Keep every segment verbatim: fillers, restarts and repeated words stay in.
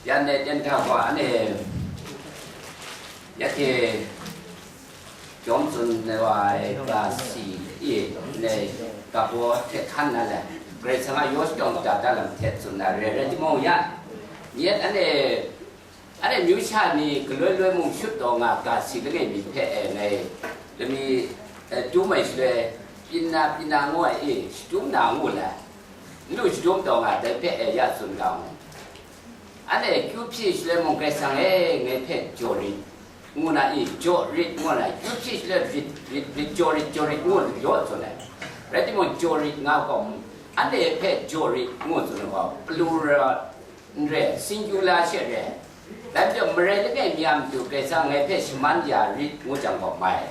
Yan ne ten ta wa ane, ya ke jom sun ne wa ai ka si ye ne ka bo te kan na le. Gre sanga yos jong ta ta lam te sun na re re ti mong ya. Yet ane, ane myu sha ni kaloi loi mung shut dong nga ka si le ngai mi pe e ngai. Le mi, eh, tu mai shle pin na pin na ngo e, shtum na ngo la. Lu shtum dong nga dai pe e ya sun ga mu. Anhte kyu hpyi shaloi mung Karai Kasang e ngai hpe jaw rit, ngu na i, jaw rit ngu na, kyu hpyi shaloi rit, rit, rit, jaw rit, jaw rit ngu yaw tsun ai. Rai timung, jaw rit nga gaw, anhte hpe jaw rit ngu tsun ai gaw, plural n re, singular she re. Dai majaw, marai langai mi a matu Karai Kasang ngai hpe shaman ya rit ngu jang gaw mai.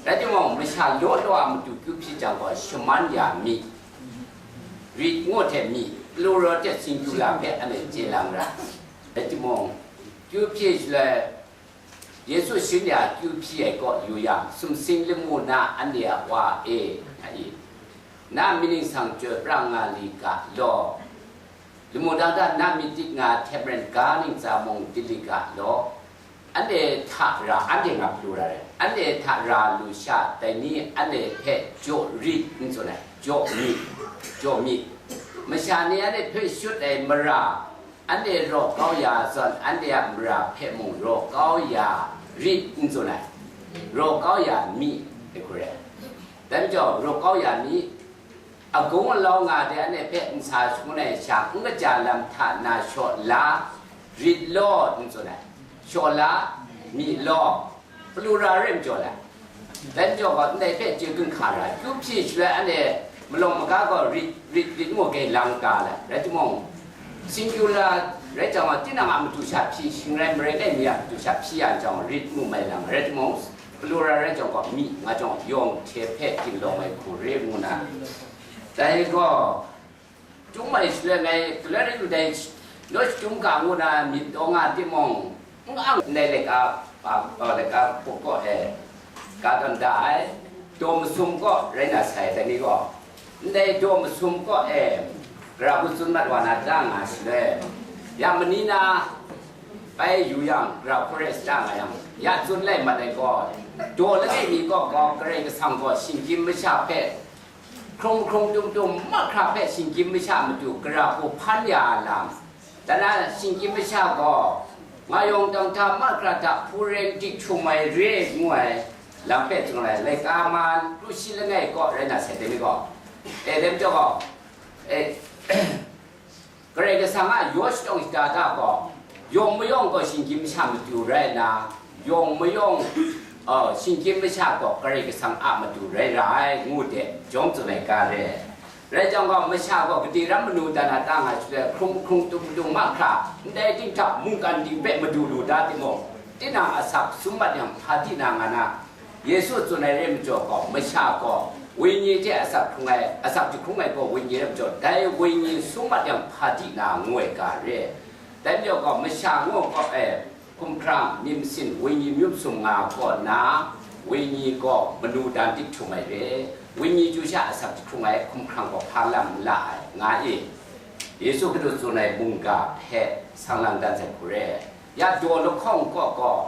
Rai timung, masha law law a matu kyu hpyi jang gaw, shaman ya mi. Rit ngu hte mi, plural hte singular hpe anhte chye lang ra. Rai timung, kyu hpyi shaloi, Yesu shin ya kyu hpyi ai kaw yu yang, sumsing lamu na anhte a wa e, a i, na myit ningsang chyoi pra nga li ga law, lamu dang da na myit dik nga hte maren ga ning tsa mung di li ga law, anhte hta ra, anhte nga pru ra ai. Anhte hta ra lu sha, dai ni anhte hpe jaw rit n tsun ai, jaw mi, jaw mi. Masha ni anhte hpe shut ai mara, anhte raw kau ya zawn, anhte a mara hpe mung raw kau ya rit n tsun ai, raw kau ya mi, ai hku re. Dai majaw, raw kau ya mi, agung alau nga de anhte hpe nsa shangun ai sha, n kaja lam hta na shaw la, rit law, n tsun ai, shaw la, mi law, plural rai majaw la. Dai majaw gaw, ndai hpe chye gun hka ra, kyu hpyi shaloi anhte malawng maga gaw rit, rit, rit ngu gai lang ga la, rai timung, singular rai jang, tinang a matu sha hpyi, shing rai marai ngai mi a matu sha hpyi ya jang, rit ngu mai lang, rai timung, plural rai jang gaw, mi nga jang, yawng hte hpe ginlawng ai hku re ngu na. Dai gaw, Chyum mai shaloi ngai galoi rai lu dai, naw chyum ga ngu na myit taw nga timung, n ang ndai laika, pa, pa, laika hpuk kaw e, ka tawn da ai, daw masum kaw rai na sai, dai ni gaw, ndai daw masum kaw e, gara hku tsun mat wa na da nga shaloi, ya mani na bai yu yang, gara hku rai sa da nga yang, ya tsun lai mat ai gaw, daw langai mi kaw gaw, Karai Kasang gaw shinggyim masha hpe, hkrung hkrung tum tum mahkra hpe shinggyim masha matu gara hku hpan ya a lam, dan na shinggyim masha gaw, nga yawng dang hta mahkra hta hpu reng dik htum ai re ngu ai lam hpe tsun ai, laika man kru shi langai kaw rai na sai, dai ni gaw, e, dai majaw gaw, e, Karai Kasang a yaw shadawng shada da gaw, yawng mayawng gaw shinggyim masha matu rai nna, yawng mayawng, uh, shinggyim masha gaw Karai Kasang a matu rai ra ai, ngu de, jawng tsun ai ga re. Rai jang gaw, masha gaw gade ram manu dan a ta nga shaloi, hkrung hkrung tum tum mahkra, ndai ting hta mungkan ting hpe madu lu da timung, tinang asak sum mat yang hpa di na nga na, Yesu tsun ai re majaw gaw, masha gaw wenyi hte asak hkrung ai, asak jahkrung ai gaw wenyi re majaw, dai wenyi sum mat yang hpa di na ngu ai ga re. Dai majaw gaw, masha ngu gaw, e, hkumhkrang, myit masin, wenyi myit masum nga kaw na, wenyi gaw manu dan dik htum ai re, wenyi chyu sha asak jahkrung ai hkumhkrang gaw hpa lam n la ai, nga i. Yesu Hkristu tsun ai mungga hpe sang lang dan sai hku re. Ya daw lahkawng kaw gaw,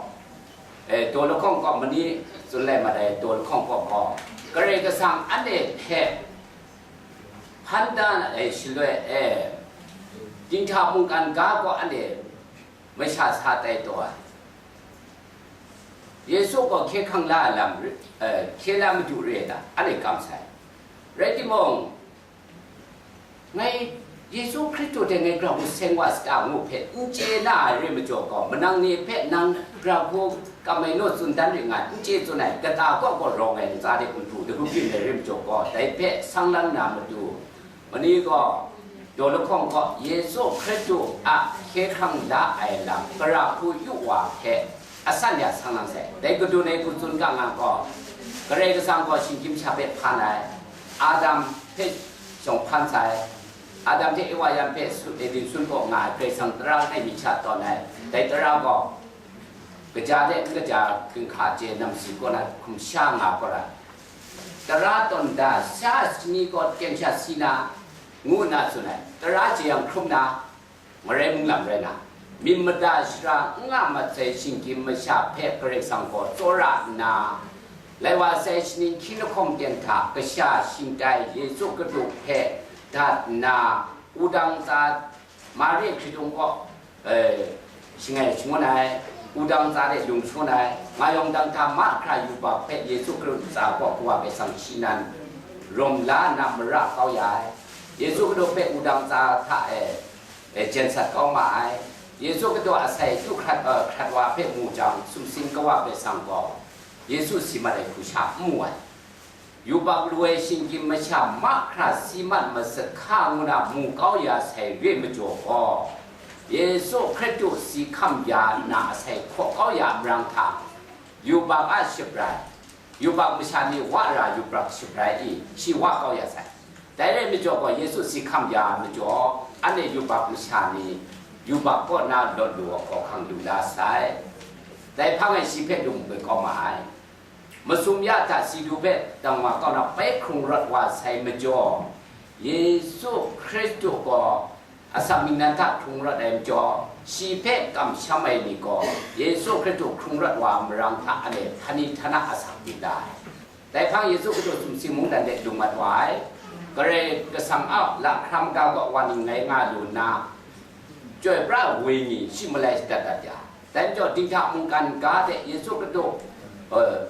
E, daw lahkawng kaw mani tsun lai mat ai, daw lahkawng kaw gaw, Karai Kasang anhte hpe hpan da ai shaloi e, dinghta mungkan ga gaw anhte masha sa tai taw ai. Yesu gaw hkye hkrang la ai lam, e, hkye la madu re ai ta, anhte kam sai. Rai timung, Ngai Yesu Hkristu hte ngai gara hku seng wa sata ngu hpe n chye na ai re majaw gaw, manang ni hpe nang gara hku kam ai naw tsun dan ring nga n chye tsun ai, kata kaw gaw rawng ai ntsa de n pru, dagu byin ai re majaw gaw, dai hpe sang lang na matu, mani gaw, daw lahkawng gaw Yesu Hkristu a hkye hkrang la ai lam, gara hku yu wa hpe, asan ya sang lang sai. Dai gadun ai hku tsun ga nga gaw, Karai Kasang gaw shinggyim masha hpe hpan ai, Adam hpe shawng hpan sai, Adam hte Ewa yan hpe su, Eden sun kaw nga ai Karai Kasang tara langai mi hta tawn ai, dai tara gaw, kaja de n kaja ginhka chye nam si kaw na hkum sha nga gaw ra, tara tawn da sha shani kaw kyeng sha si na, ngu nna tsun ai, tara jeyang hkrum na, Marai mung lam rai na, myit mada shara n nga mat sai shinggyim masha hpe Karai Kasang gaw tsawra nna, lai wa sai shaning hkying lahkawng ten hta kasha shingtai Yesu Hkristu hpe dat nna, wudang tsa Mari hkritung kaw, eh, shangai shangun ai, wudang tsa de lung shangun ai, nga yawng dang hta mahkra yubak hpe Yesu Hkristu tsa kaw Kawa Karai Kasang shi nan rawm la nna mara kau ya ai. Yesu Hkristu hpe wudang tsa hta e, e, jen sat kau ma ai. Yesu Hkristu a sai du hkrat, eh, hkrat wa hpe mu jang, sumsing Kawa Karai Kasang gaw Yesu si mat ai hku sha n mu ai. Yubak lu ai shinggyim masha mahkra si mat masat hka ngu na mu kau ya sai re majaw gaw, Yesu Hkristu si hkam ya nna asai hkaw kau ya marang hta, yubak a shabrai, yubak masha ni wa ra yubak shabrai i shi wa kau ya sai. Dai rai majaw gaw, Yesu si hkam ya majaw, anhte yubak masha ni yubak kaw na lawt lu ai hkawhkang lu la sai. Dai hpang e shi hpe lung bai kau ma ai. Masum ya hta si du hpe dang wa kau na bai hkrung rawt wa sai majaw, Yesu Hkristu gaw asak ningnan hta hkrung rawt ai majaw, shi hpe kamsham ai ni gaw Yesu Hkristu hkrung rawt wa marang hta anhte htani htana asak myit da ai. Dai hpang Yesu Hkristu sumsing mungdan de lung mat wa ai. Karai Kasang a lahkra maga gaw wa ning ngai nga lu nna, Chyoi pra ai Wenyi shi malai shadat dat ya. Dai majaw, dinghta mungkan ga de Yesu Hkristu, eh,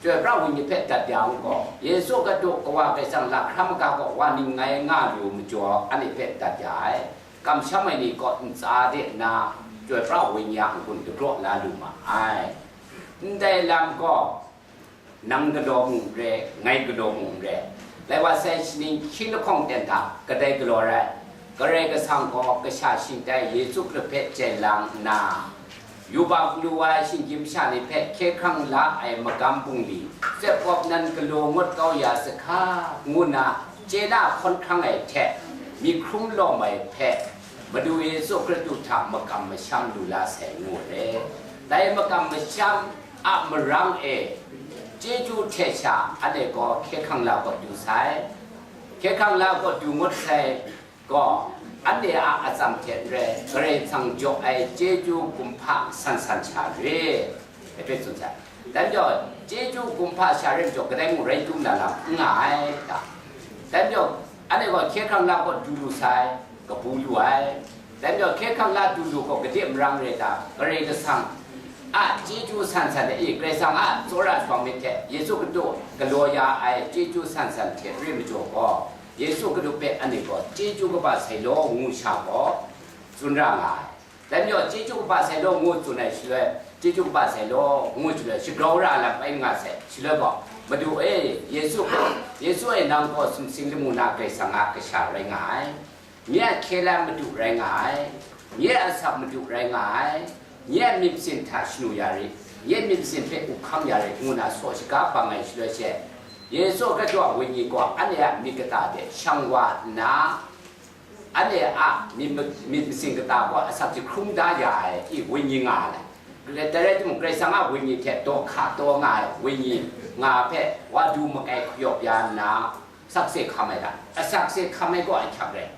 Chyoi pra ai Wenyi hpe dat ya u gaw, Yesu Hkristu Kawa Karai Kasang lahkra maga gaw wa ning ngai nga lu majaw, anhte hpe dat ya ai. Kamsham ai ni kaw ntsa de nna, Chyoi pra ai Wenyi a n-gun dagraw la lu ma ai. Ndai lam gaw, nang galaw mung n re, ngai galaw mung n re, lai wa sai shaning hkying lahkawng ten hta kadai galaw rai, Karai Kasang gaw kasha shingtai Yesu Hkristu hpe chyen lang nna, yubak lu ai shinggyim masha ni hpe hkye hkrang la ai magam bungli, tsep kawp nan galaw ngut kau ya sahka, ngu nna chye na hkawn hkrang ai hte, myit hkrum lawm ai hpe, Madu Yesu Hkristu hta makam masham lu la sai ngu re. Dai makam masham a marang e, chyeju hte sha anhte gaw hkye hkrang la gaw du sai. Hkye hkrang la gaw du ngut sai gaw, anhte a atsam hte n rai, Karai Kasang jaw ai chyeju kumhpa san san sha re, Efesu tsun sai. Dai majaw, chyeju kumhpa sha re majaw, kadai mung rai dum na lam n nga ai ta? Dai majaw, anhte gaw hkye hkrang la gaw du lu sai, kabu lu ai. Dai majaw, hkye hkrang la du lu gaw, gade marang re ta? Karai Kasang a chyeju san san de, e, Karai Kasang a tsawra shawng myit hte, Yesu Hkristu galaw ya ai chyeju san san hte re majaw gaw, Yesu Hkristu hpe anhte gaw chyeju kaba sai law ngu sha gaw, tsun ra nga ai. Dai majaw, chyeju kaba sai law ngu tsun ai shaloi, chyeju kaba sai law ngu shaloi, shagrau ra lam bai nga sai shaloi gaw, Madu e, Yesu, Yesu e, nang gaw sumsing lamu na Karai Kasang a kasha rai nga ai. Nye a hkye la madu rai nga ai. Nye a asak madu rai nga ai. Nye a myit masin hta shanu ya rit, nye a myit masin hpe up hkam ya rit, ngu na saw shaga bang ai shaloi she, Yesu Hkristu a Wenyi gaw anhte a myit kata de shang wa nna, anhte a myit ma-, myit masin kata gaw asak jahkrung da ya ai, i, Wenyi nga ai. Dai rai timung, Karai Kasang a Wenyi hte daw hka taw nga ai Wenyi nga hpe wa du makai hkayawp ya nna, sakse hkam ai hta, asakse hkam ai gaw ahkyak rai.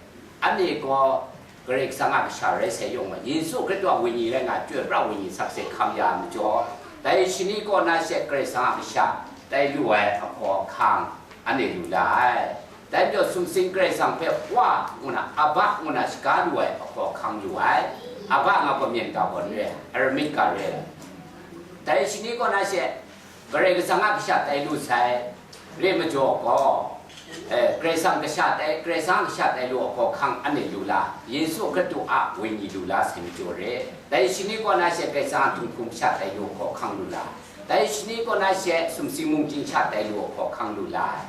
Anhte gaw Karai Kasang a kasha rai sai yawng ma, Yesu Hkristu a Wenyi rai nga, Chyoi pra ai Wenyi sakse hkam ya ai majaw, dai shani kaw na she Karai Kasang a kasha tai lu ai ahkaw ahkang anhte lu la ai. Dai majaw, sumsing Karai Kasang hpe Wa ngu na, Aba ngu na shaga lu ai ahkaw ahkang lu ai. Aba nga gaw myen ga gaw n re ai, Aramik ga re ai. Dai shani kaw na she Karai Kasang a kasha tai lu sai, re majaw gaw, eh, Karai Kasang kasha tai, Karai Kasang a kasha tai lu ahkaw ahkang anhte lu la, Yesu Hkristu a Wenyi lu la sai majaw re. Dai shani kaw na she Karai Kasang a Jinghku masha tai lu ahkaw ahkang lu la, dai shani kaw na she sumsing mungchying sha tai lu ahkaw ahkang lu la ai.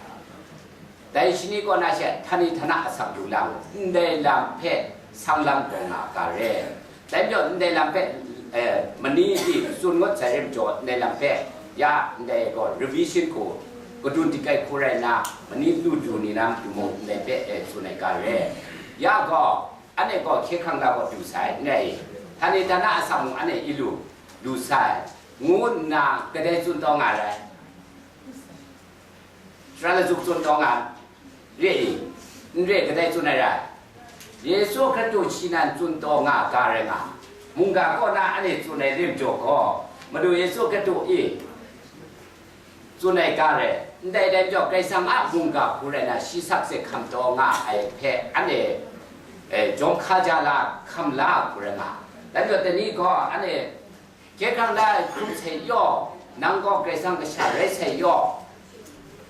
Dai shani kaw na she htani htana asak lu lang, ndai lam hpe sang lam taw nga ga re. Dai majaw, ndai lam hpe, eh, mani di tsun ngut sai re majaw, ndai lam hpe ya ndai gaw revision hku, kadun dikai hku rai nna, mani lu du ni na matu mung ndai hpe, eh, tsun ai ga re. Ya gaw, anhte gaw hkye hkrang la gaw du sai, ndai, htani htana asak mung anhte i lu, lu sai, ngu nna kadai tsun taw nga rai? Sara lazuk tsun taw nga, re i? N re, kadai tsun ai rai? Yesu Hkristu shi nan tsun taw nga ga rai nga, mungga kaw na anhte tsun ai rim jaw gaw, Madu Yesu Hkristu e tsun ai ga rai, ndai dai majaw Karai Kasang a mungga hku rai na, shi sakse hkam taw nga ai hpe anhte, eh, jawm hka ja la, hkam la hku rai nga. Dai majaw, dai ni gaw anhte Hkye hkrang la ai hkrum sai yaw, nang gaw Karai Kasang kasha rai sai yaw,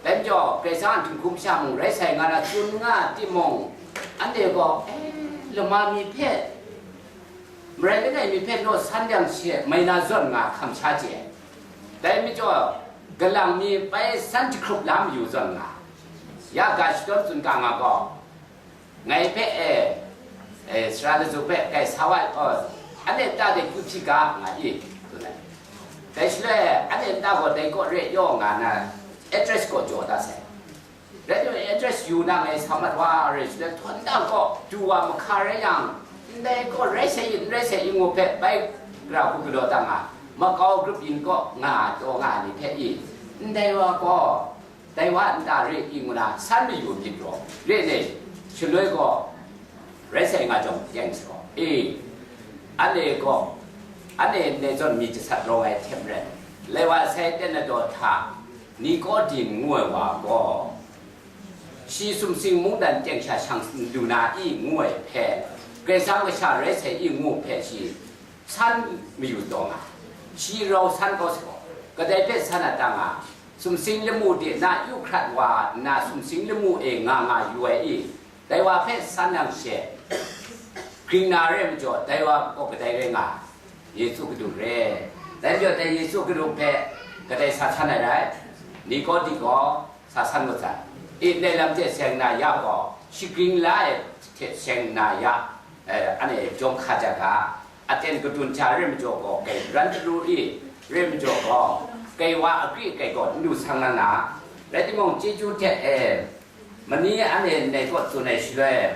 dai majaw Karai Kasang a dinghku masha mung rai sai nga na tsun nga timung, anhte gaw, eh, lama mi hpe, marai langai mi hpe naw san yang she mai na zawn nga hkam sha chye. Dai majaw, galang mi bai san jahkrup la mayu zawn nga, ya ga shadawn tsun ga nga gaw, ngai hpe, e, e, sara laju hpe kai sa wa ai, oh, anhte ta de kyu hpyi ga, nga i, tsun ai. Dai shaloi, anhte nta gaw dai kaw re yaw nga na, address gaw jaw da sai. Rai timung, address yu na ngai sa mat wa re shaloi, htawn nta gaw du wa mahka rai yang, ndai gaw rai sai i, n rai sai i ngu hpe bai gara hku galaw da nga, makau grup yin kaw nga taw nga ai ni hpe i, ndai wa gaw, dai wa nta re i ngu na san mayu myit gaw, re ai, shaloi gaw, rai sai nga jawng teng sa gaw, e, anhte gaw, anhte ndai zawn mi jasat rawng ai hte maren, lai wa sai ten na daw hta, Nikodim ngu ai wa gaw, shi sumsing mungdan teng sha shang lu na i ngu ai hpe, Karai Kasang kasha rai sai i ngu hpe shi, san mayu taw nga, shi rau san kau sa gaw, kadai hpe san a ta nga, sumsing lamu de na yu hkrat wa nna sumsing lamu e nga nga yu ai i, dai wa hpe san yang she, gring na re majaw, dai wa gaw kadai rai nga, Yesu Hkristu re. Dai majaw, dai Yesu Hkristu hpe kadai sa san ai rai? Nikodi gaw, sa san mat sai. Ndai lam hte seng na ya gaw, shagring la ai hte seng na ya, eh, anhte jawm hka ja ga, aten kadun hta re majaw gaw, kai ran taru i, re majaw gaw, kai wa akri kai gaw n lu sang na na, rai timung, chyeju hte, eh, mani anhte ndai kaw tsun ai shaloi,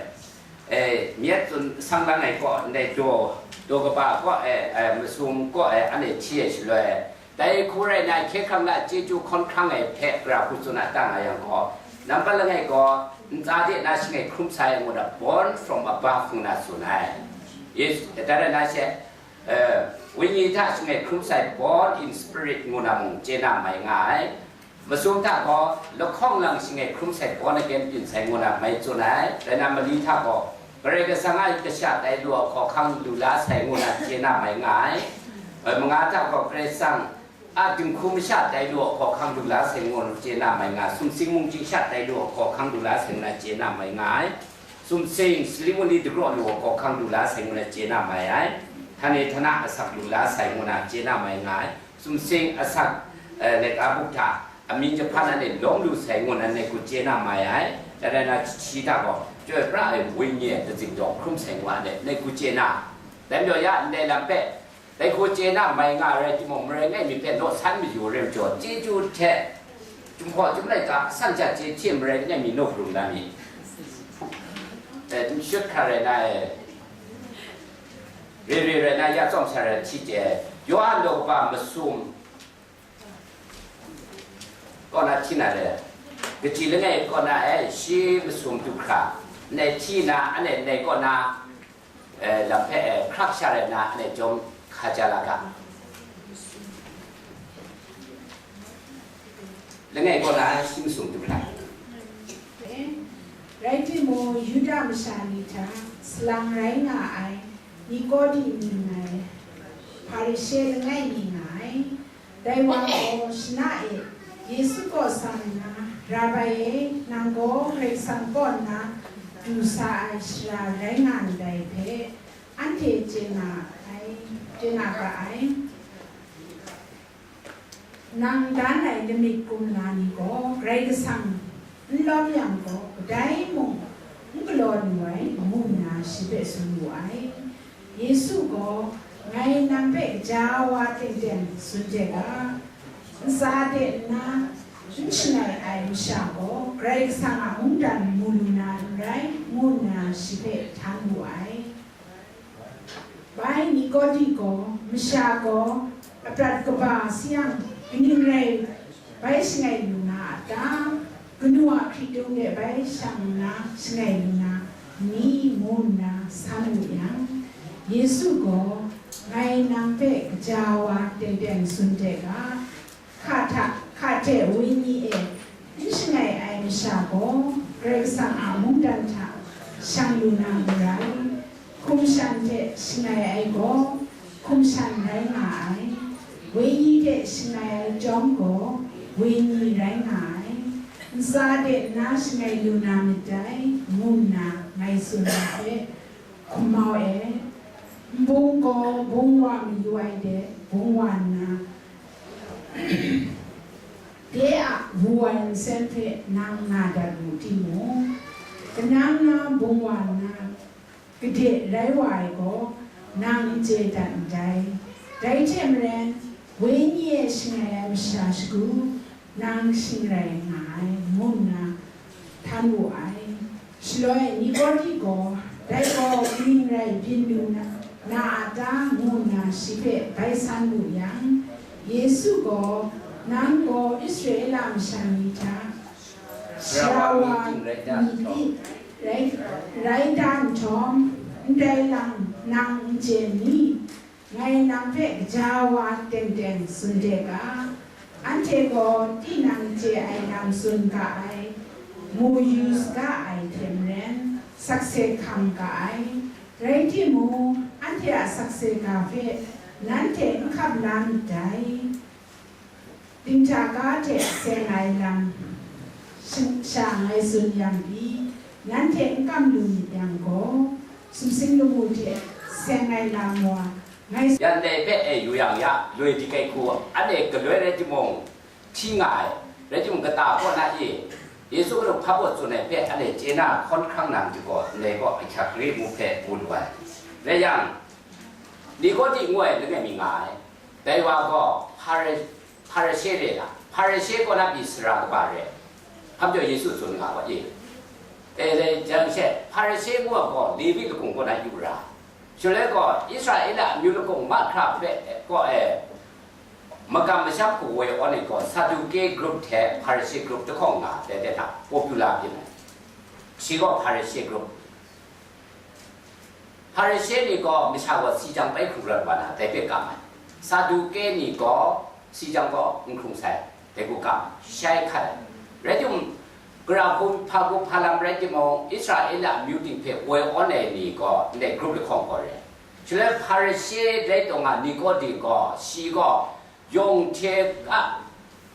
eh, myit tsun sang lang ai kaw, ndai daw, daw kaba kaw, eh, eh, masum kaw, eh, anhte hti ai shaloi, dai hku rai na, hkye hkrang la chyeju hkawn hkrang ai hpe gara hku tsun a ta nga yang gaw, nambat langai gaw, ntsa de na shangai hkrum sai ngu na, born from above ngu na tsun ai. Yes, dai rai na she, eh, wenyi hta shangai hkrum sai, born in spirit ngu na mung chye na mai nga ai. Masum hta gaw, lahkawng lang shangai hkrum sai, born again byin sai ngu na mai tsun ai. Rai na, mali hta gaw, Karai Kasang a kasha tai lu a hkawhkang lu la sai ngu na chye na mai nga ai. Eh, manga hta gaw, Karai Kasang a dinghku masha tai lu a hkawhkang lu la sai ngu na chye na mai nga ai, sumsing mungchying sha tai lu a hkawhkang lu la sai ngu na chye na mai nga ai, sumsing saling mali dagraw lu a hkawhkang lu la sai ngu na chye na mai ai, htani htana asak lu la sai ngu na chye na mai nga ai, sumsing asak, eh, laika buk hta amying jahpan anhte lawm lu sai ngu na ngai hku chye na mai ai, dai rai na, shi hta gaw, chyoi pra ai wenyi ai katsing daw hkrum sai ngu na ngai hku chye na, dai majaw ya ndai lam hpe, dai hku chye na mai nga rai timung, marai langai mi hpe naw san mayu re majaw, chyeju hte, Chyum hkaw chyum laika, san hta chye hte marai langai mi naw hkrum da mi. Eh, n shut hkra rai na e, re re rai na, ya tsawm sa rai hti chye, Yawhan daw kaba masum kaw na hti na re, kaji langai kaw na e, shi masum du hkra, ndai hti na, anhte ndai kaw na, eh, lam hpe, eh, hkrak sha rai nna, anhte jawm hka ja la ga. Langai kaw na shi masum du hkra. Rai timung, Yuda masha ni hta salang rai nga ai Nikodi mying ai Hparishe langai mi nga ai. Dai wa gaw shana e Yesu kaw sang nna, Rabai e, nang gaw Karai Kasang kaw nna du sa ai sara rai nga ndai hpe anhte chye na ai, chye na ga ai. Nang dan ai lamik kumla ni gaw Karai Kasang n lawm yang gaw, kadai mung n galaw lu ai, ngu nna shi hpe tsun wu ai. Yesu gaw, ngai nang hpe gaja wa teng teng tsun hte ga, ntsa de nna n shangai ai masha gaw Karai Kasang a mungdan mu lu na n rai, ngu nna shi hpe htan wu ai. Bai Nikodi gaw, masha gaw aprat kaba sayang, kaning rai bai shangai lu na a ta? Kanu a hkritung de bai shang nna shangai lu na, ni ngu nna san wu yang, Yesu gaw, "Ngai nang hpe kaja wa teng teng tsun de ga, hka hta, hka hte wenyi e n shangai ai masha gaw, Karai Kasang a mungdan hta shang lu na n rai, hkum shan hte shangai ai gaw, hkum shan rai nga ai, wenyi hte shangai ai chyawm gaw, wenyi rai nga ai, ntsa de nna shangai lu na myit dai," ngu nna ngai tsun ai hpe, hkum mau e, nbung gaw bung wa mayu ai de, bung wa nna, de a wu ai nsen hpe nang nga dat wu timung, kanang na bung wa nna, gade rai wa ai gaw, nang n chye dat ndai. Dai hte maren, wenyi e shangai ai masha shagu, nang shing rai nga ai, ngu nna htan wu ai. Shaloi Nikodi gaw, "Dai gaw kaning rai byin lu na, na a ta?" ngu nna shi hpe bai san wu yang, Yesu gaw, "Nang gaw Israela masha ni hta sara wa ni rai, rai da nhtawm, ndai lam nang n chye ni? Ngai nang hpe kaja wa teng teng tsun de ga, anhte gaw tinang chye ai lam tsun ga ai, mu yu saga ai hte maren, sakse hkam ga ai. Rai timung, anhte a sakse ga hpe nanhte n hkap la myit dai. Dinghta ga hte seng ai lam sha ngai tsun yang pyi, nanhte n kam lu myit yang gaw, sumsing lamu hte seng ai lam wa ngai yan dai hpe e yu yang ya, loi di kai hku, anhte galoi rai timung, hti nga ai, rai timung, kata kaw na e, Yesu Hkristu hpa baw tsun ai hpe anhte chye na hkawn hkrang na myit gaw, ndai gaw ahkyak re mu hpe mu lu ai. Rai yang, Nikodi ngu ai langai mi nga ai. Dai wa gaw Hpare-, Hparishe re na, Hparishe kaw na pyi sara kaba re. Hkam jaw Yesu tsun nga gaw, e, e, dai jang she, Hparishe ngu ai gaw Levi lakung kaw na yu ra. Shaloi gaw, Israela amyu lakung mahkra hpe, kaw e, makam masham hku woi awn ai gaw, Saduke group hte Hparishe group lahkawng nga, dai dai hta, popular byin ai. Shi gaw Hparishe group. Hparishe ni gaw masha gaw si jang bai hkrung rawt wa na, dai hpe kam ai. Saduke ni gaw si jang gaw n hkrung sai, dai hku kam, shai hkat ai. Rai timung, gara hku hpa hku hpa lam rai timung, Israela amyu ting hpe woi awn ai ni gaw ndai group lahkawng gaw re ai. Shaloi Hparishe rai taw nga Nikodi gaw, shi gaw, yawng hte a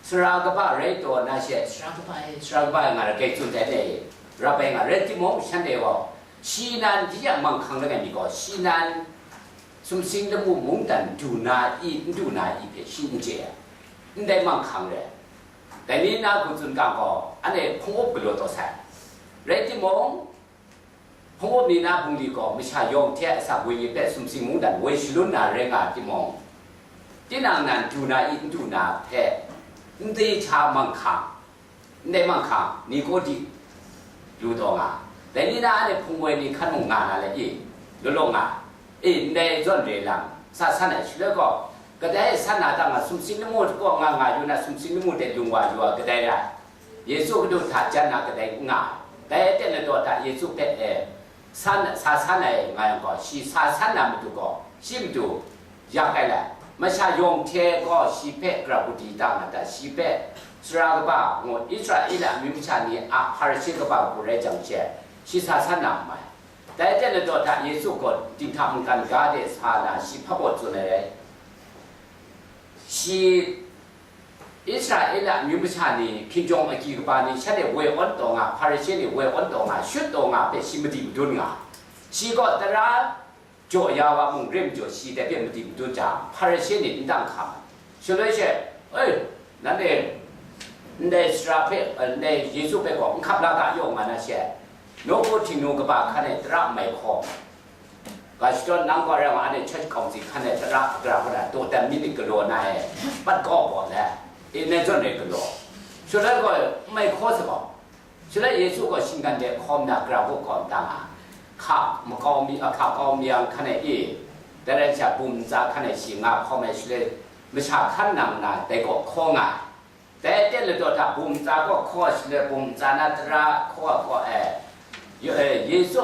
sara kaba rai taw na she, sara kaba e, sara kaba e nga ra kai tsun dai le, rap ai nga rai timung, shanhte gaw, shi nan, dai a manghkang langai mi gaw, shi nan sumsing lamu mungdan du na i, n du na i hpe shi n chye ai. Ndai manghkang re ai. Dai ni na hku tsun ga gaw, anhte hpung up galaw taw sai. Rai timung, hpung up ni na bungli gaw masha yawng hte asak wenyi hpe sumsing mungdan woi shalun na rai nga timung, tinang nan du na i n du na hpe n de hta manghkang, ndai manghkang Nikodi lu taw nga, dai ni na anhte hpung woi ni hkan mung nga na le i, law law nga, e, ndai zawn re lang, sa san ai shaloi gaw, kadai san na ta nga, sumsing lamu kaw nga nga yu na, sumsing lamu de lung wa yu a, kadai rai. Yesu Hkristu hta jan na kadai n nga ai. Dai aten ladaw hta Yesu hpe, e, san, sa san ai nga yang gaw, shi sa san na matu gaw, shi matu yak ai lai. Masha yawng hte gaw shi hpe gara hku di ta nga ta, shi hpe sara kaba ngu Israela amyu masha ni a Hparishe kaba hku rai jang she, shi sa san na n mai. Dai aten ladaw hta Yesu gaw dinghta mungkan ga de sa na shi hpa baw tsun ai rai. Shi Israela amyu masha ni, hkinjawng agyi kaba ni, shanhte woi awn taw nga, Hparishe ni woi awn taw nga, shut taw nga hpe shi madi madun nga. Shi gaw tara jaw ya wa mung rim jaw shi dai hpe madi madun jang, Hparishe ni n dang hkam ai. Shaloi she, "Oi, nanhte ndai sara hpe, ndai Yesu hpe gaw n hkap la ga yaw nga na she, nawku Htingnu kaba hkan e tara n mai hkaw, ga shadawn nang gaw rai nga, anhte church council hkan e tara, tara hkan e dawdan myit ni galaw na e, bat kau gaw le, e, ndai zawn e galaw." Shaloi gaw n mai hkaw sa gaw, shaloi Yesu gaw shinggan de hkawm na, gara hku hkawm ta nga, hka makau mi, a, hka kau mi yang hkan e, e, dai rai sha, bum ntsa hkan e shi nga hkawm ai shaloi, masha hkan nang nna dai gaw hkaw nga ai. Dai aten ladaw hta bum ntsa gaw hkaw ai shaloi, bum ntsa na tara hkaw ai gaw, e, Ye-, e, Yesu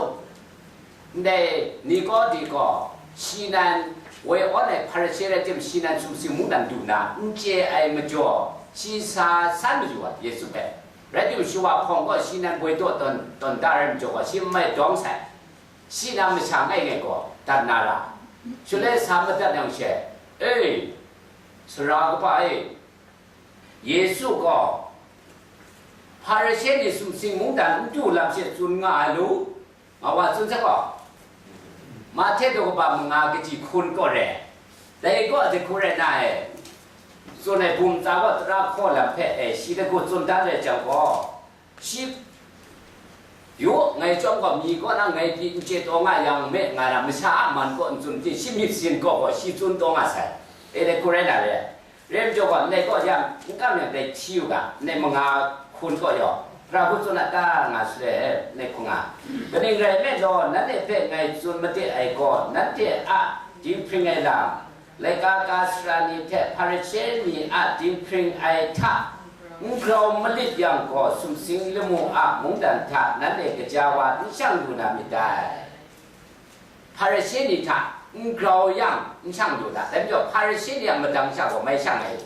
Ndai Nikodi gaw, shi nan woi awn ai Hparishe rai tim, shi nan sumsing mungdan du na n chye ai majaw, shi sa san mayu ai, Yesu hpe. Rai timung, shi wa hpawng gaw shi nan woi daw tawn, tawn da ai majaw gaw, shi n mai dawng sai. Shi nan masha ngai ngai gaw dat na ra. Shaloi sa madat yang she, "E, Sara kaba e, Yesu gaw Hparishe ni sumsing mungdan n du lam she tsun nga ai lu," nga wa tsun sai gaw, Mahte daw kaba manga kaji hkun kaw re. Dai gaw dai hku rai na e, tsun ai bum tsa gaw tara hkaw lam hpe e shi dai gaw tsun dan rai jang gaw, shi yu ngai chyawm gaw, mi kaw na ngai pyi n chye taw nga yang me, nga na masha a man kaw n tsun hte, shi myit sin kaw gaw shi tsun taw nga sai. E, dai hku rai na re. Rai majaw gaw, ndai kaw yang, n kam yang dai hti u ga, ndai manga hkun kaw yaw, Hkra hku tsun a ta nga shaloi, ndai hku nga. Kaning rai nme law, nanhte hpe ngai tsun made ai gaw, nanhte a dinghpring ai lam, laika ka sara ni hte Hparishe ni a dinghpring ai hta n grau malit yang gaw, sumsing lamu a mungdan hta nanhte gaja wa n shang lu na myit dai. Hparishe ni hta n grau yang n shang lu na, dai majaw Hparishe ni a madang sha gaw mai shang ai,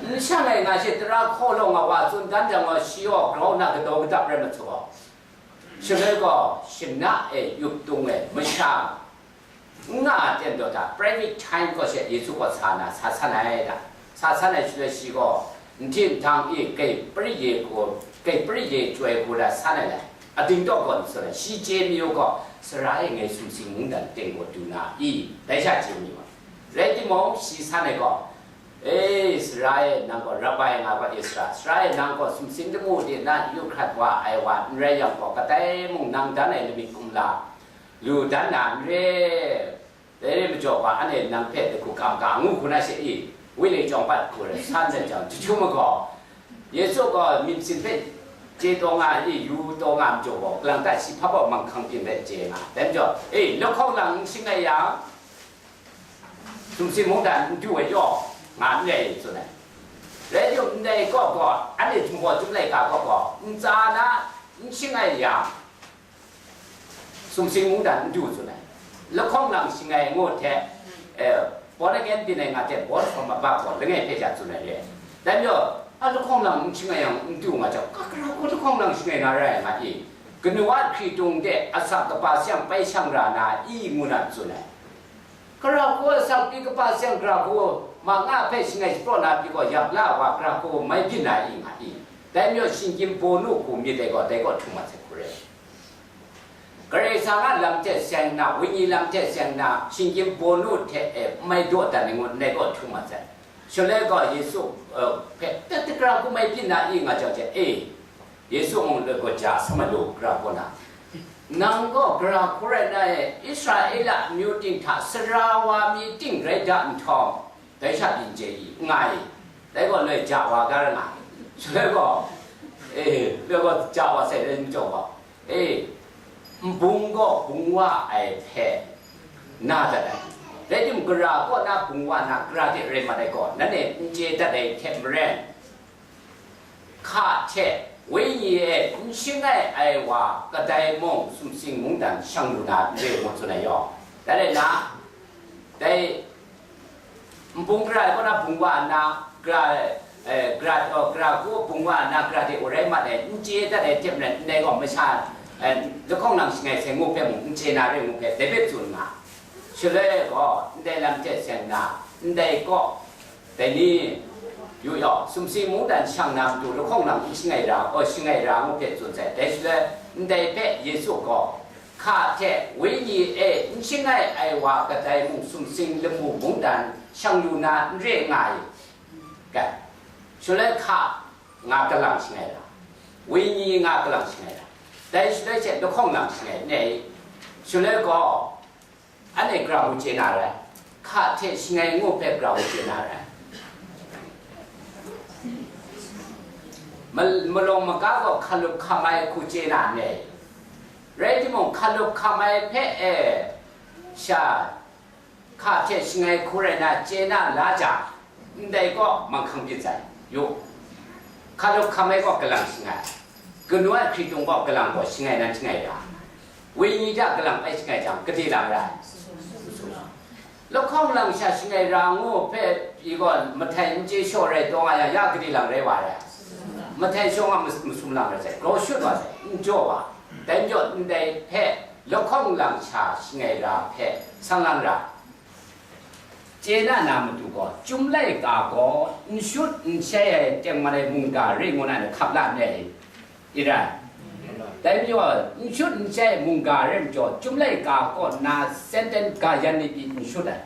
n shang ai nga she, tara hkaw law nga wa tsun dan jang gaw, shi gaw grau na kadaw kadap rai masum gaw, shaloi gaw shana e yup tung e masha n nga a ten daw hta, private time gaw she Yesu gaw sa na, sa san ai da. Sa san ai shaloi shi gaw, nhtin htang e kai pari ye gaw, kai pari ye chyoi gaw da san ai lai. Ating daw gaw n tsun ai, shi chye mayu gaw, Sara e, ngai sumsing mungdan teng gaw du na i? Dai sha chye mayu ai. Rai timung, shi san ai gaw, "E, Sara e, nang gaw Rabbi nga gaw Ezra, Sara e, nang gaw sumsing lamu de na yu hkrat wa ai wa n rai yang gaw, kadai mung nang dan ai lamik kumla lu dan na n re? Dai rai majaw, wa anhte nang hpe dai hku kam ga ngu hku na she i? Wile chyawm bat hku rai san dan jang, jahtum ai gaw, Yesu gaw myit sin hpe chye taw nga i, yu taw nga majaw gaw, kalang ta shi hpa baw manghkang byin hpe chye nga. Dai majaw, e, lahkawng lang n shangai yang, sumsing mungdan n du ai yaw nga n rai," tsun ai. Rai timung, ndai kaw gaw, anhte Jinghpaw Chyum laika kaw gaw, ntsa na n shangai yang, sumsing mungdan n du tsun ai. Lahkawng lang shangai ngu hte, eh, born again byin ai nga hte born from above gaw langai hpe ja tsun ai re. Dai majaw, a lahkawng lang n shangai yang n du nga jang, ka, gara hku lahkawng lang shangai na rai nga i? Kanu a hkritung de asak kaba sayang pai shang ra na i? Ngu na tsun ai. Gara hku asak pyi kaba sayang gara hku ma nga hpe shangai shapraw na pyi gaw, yak la ai wa gara hku mai byin na i? Nga i? Dai majaw, shinggyim bawnu hku myit ai gaw, dai gaw htum mat sai hku re. Karai Kasang a lam hte seng nna, Wenyi lam hte seng nna, shinggyim bawnu hte e n mai dawdan ai ngu ndai gaw htum mat sai. Shaloi gaw Yesu, eh, hpe, "Tat, tat, gara hku mai byin na i?" nga jang hte, "E, Yesu mung loi gaw ja sa ma lu, gara hku na. Nang gaw gara hku rai na e, Israela amyu ting hta sara wa mi ting rai da nhtawm, dai sha byin chye i?" nga i? Dai gaw loi ja wa ga ra nga. Shaloi gaw, e, loi gaw ja wa sai, rai majaw gaw, e, nbung gaw bung wa ai hpe na dat ai. Rai timung, gara kaw na bung wa na, gara de rai mat ai gaw, nanhte n chye dat ai hte maren, hka hte Wenyi e n shangai ai wa kadai mung sumsing mungdan shang lu na n re, ngu tsun ai yaw. Dai rai na, dai nbung gara ai kaw na bung wa nna, gara, eh, gara, oh, gara hku bung wa nna, gara de wa rai mat ai, n chye dat ai hte maren, ndai gaw masha, eh, lahkawng lang shangai sai ngu hpe mung n chye na re ngu hpe, dai hpe tsun nga. Shaloi gaw, ndai lam hte seng nna, ndai kaw, dai ni, yu yaw, sumsing mungdan shang na matu lahkawng lang n shangai ra, aw, shangai ra ngu hpe tsun sai. Dai shaloi, ndai hpe Yesu gaw, hka hte Wenyi e n shangai ai wa kadai mung sumsing lamu mungdan shang lu na n re nga i? Ga, shaloi hka nga kalang shangai ra, Wenyi nga kalang shangai ra, dai shaloi she lahkawng lang shangai n ai. Shaloi gaw, anhte gara hku chye na rai, hka hte shangai ngu hpe gara hku chye na rai. Mal-, malawng maga gaw hkalup hkamai hku chye na n rai. Rai timung, hkalup hkamai hpe e sha hka hte shangai hku rai na chye na la jang, ndai gaw manghkang byin sai. Yu, hkalup hkamai gaw kalang shangai, kanu ai hkritung gaw kalang gaw shangai nan shangai ra. Wenyi hta kalang bai shangai jang, gade lang rai. Lahkawng lang sha shangai ra ngu hpe pyi gaw, mahtai n chye shaw rai taw nga yang, ya gade lang rai wa rai. Mahtai shaw nga mas-, masum lang rai sai, grau shut wa sai, n jaw wa. Dai majaw, ndai hpe lahkawng lang sha shangai ra hpe sang lang ra. Chye na na matu gaw, Chyum laika gaw n shut n shai ai tengman ai mungga re ngu na ni hkap la n re i? I rai. Dai majaw, n shut n shai ai mungga re majaw, Chyum laika kaw na sentence ga yan ni pyi n shut ai.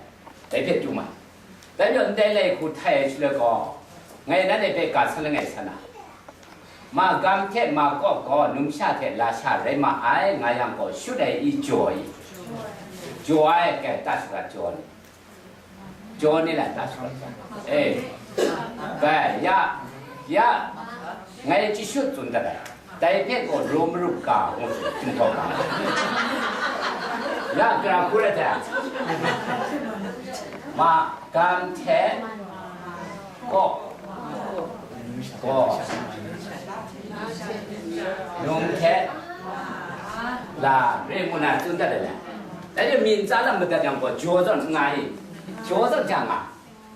Dai hpe chyum ai. Dai majaw, ndai lai hku htai ai shaloi gaw, ngai nanhte hpe ga san langai san a, Magam hte Magawp gaw numsha hte lasha rai ma ai, nga yang gaw, shut ai i jaw i? Jaw ai, kai, ta shara jaw ni? Jaw ni lai, ta shara jaw. Eh, bai, ya, ya, ngai chyashut tsun dat ai. Dai hpe gaw rum marup ga, ngu tsun, hkinhtawng ga. Ya, gara hku rai hte, Magam hte Gawp, gaw, num hte la re ngu na tsun dat ai. Dai hte myin tsa lam madat yang gaw, jaw zawn n nga i? Jaw zawn hta nga.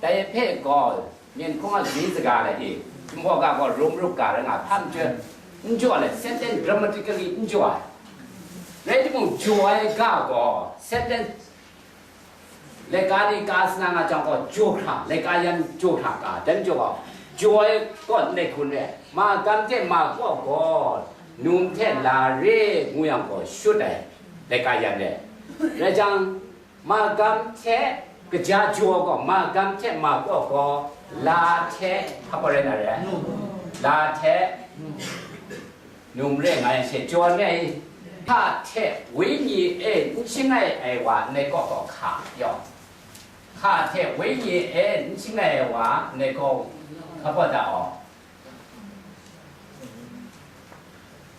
Dai hpe gaw, myin hkung a gari saga lai i, Jinghpaw ga gaw rum rup ga rai nga, hpa majaw, n jaw ai, sentence grammatically n jaw ai. Rai timung, jaw ai ga gaw, sentence laika ni ka sa na nga jang gaw, jaw hkra, laika yan jaw hkra ka, dai majaw gaw, jaw ai gaw ndai hkun re, Magam hte Magawp gaw num hte la re ngu yang gaw, shut ai, laika yan re. Rai jang, Magam hte, kaja jaw gaw, Magam hte Magawp gaw, la hte, hpa gaw rai na re? La hte, num re nga yang she, jaw re ai, hka hte wenyi e n shangai ai wa ndai kaw gaw hka, yaw. Hka hte wenyi e n shangai ai wa ndai kaw hka gaw da aw.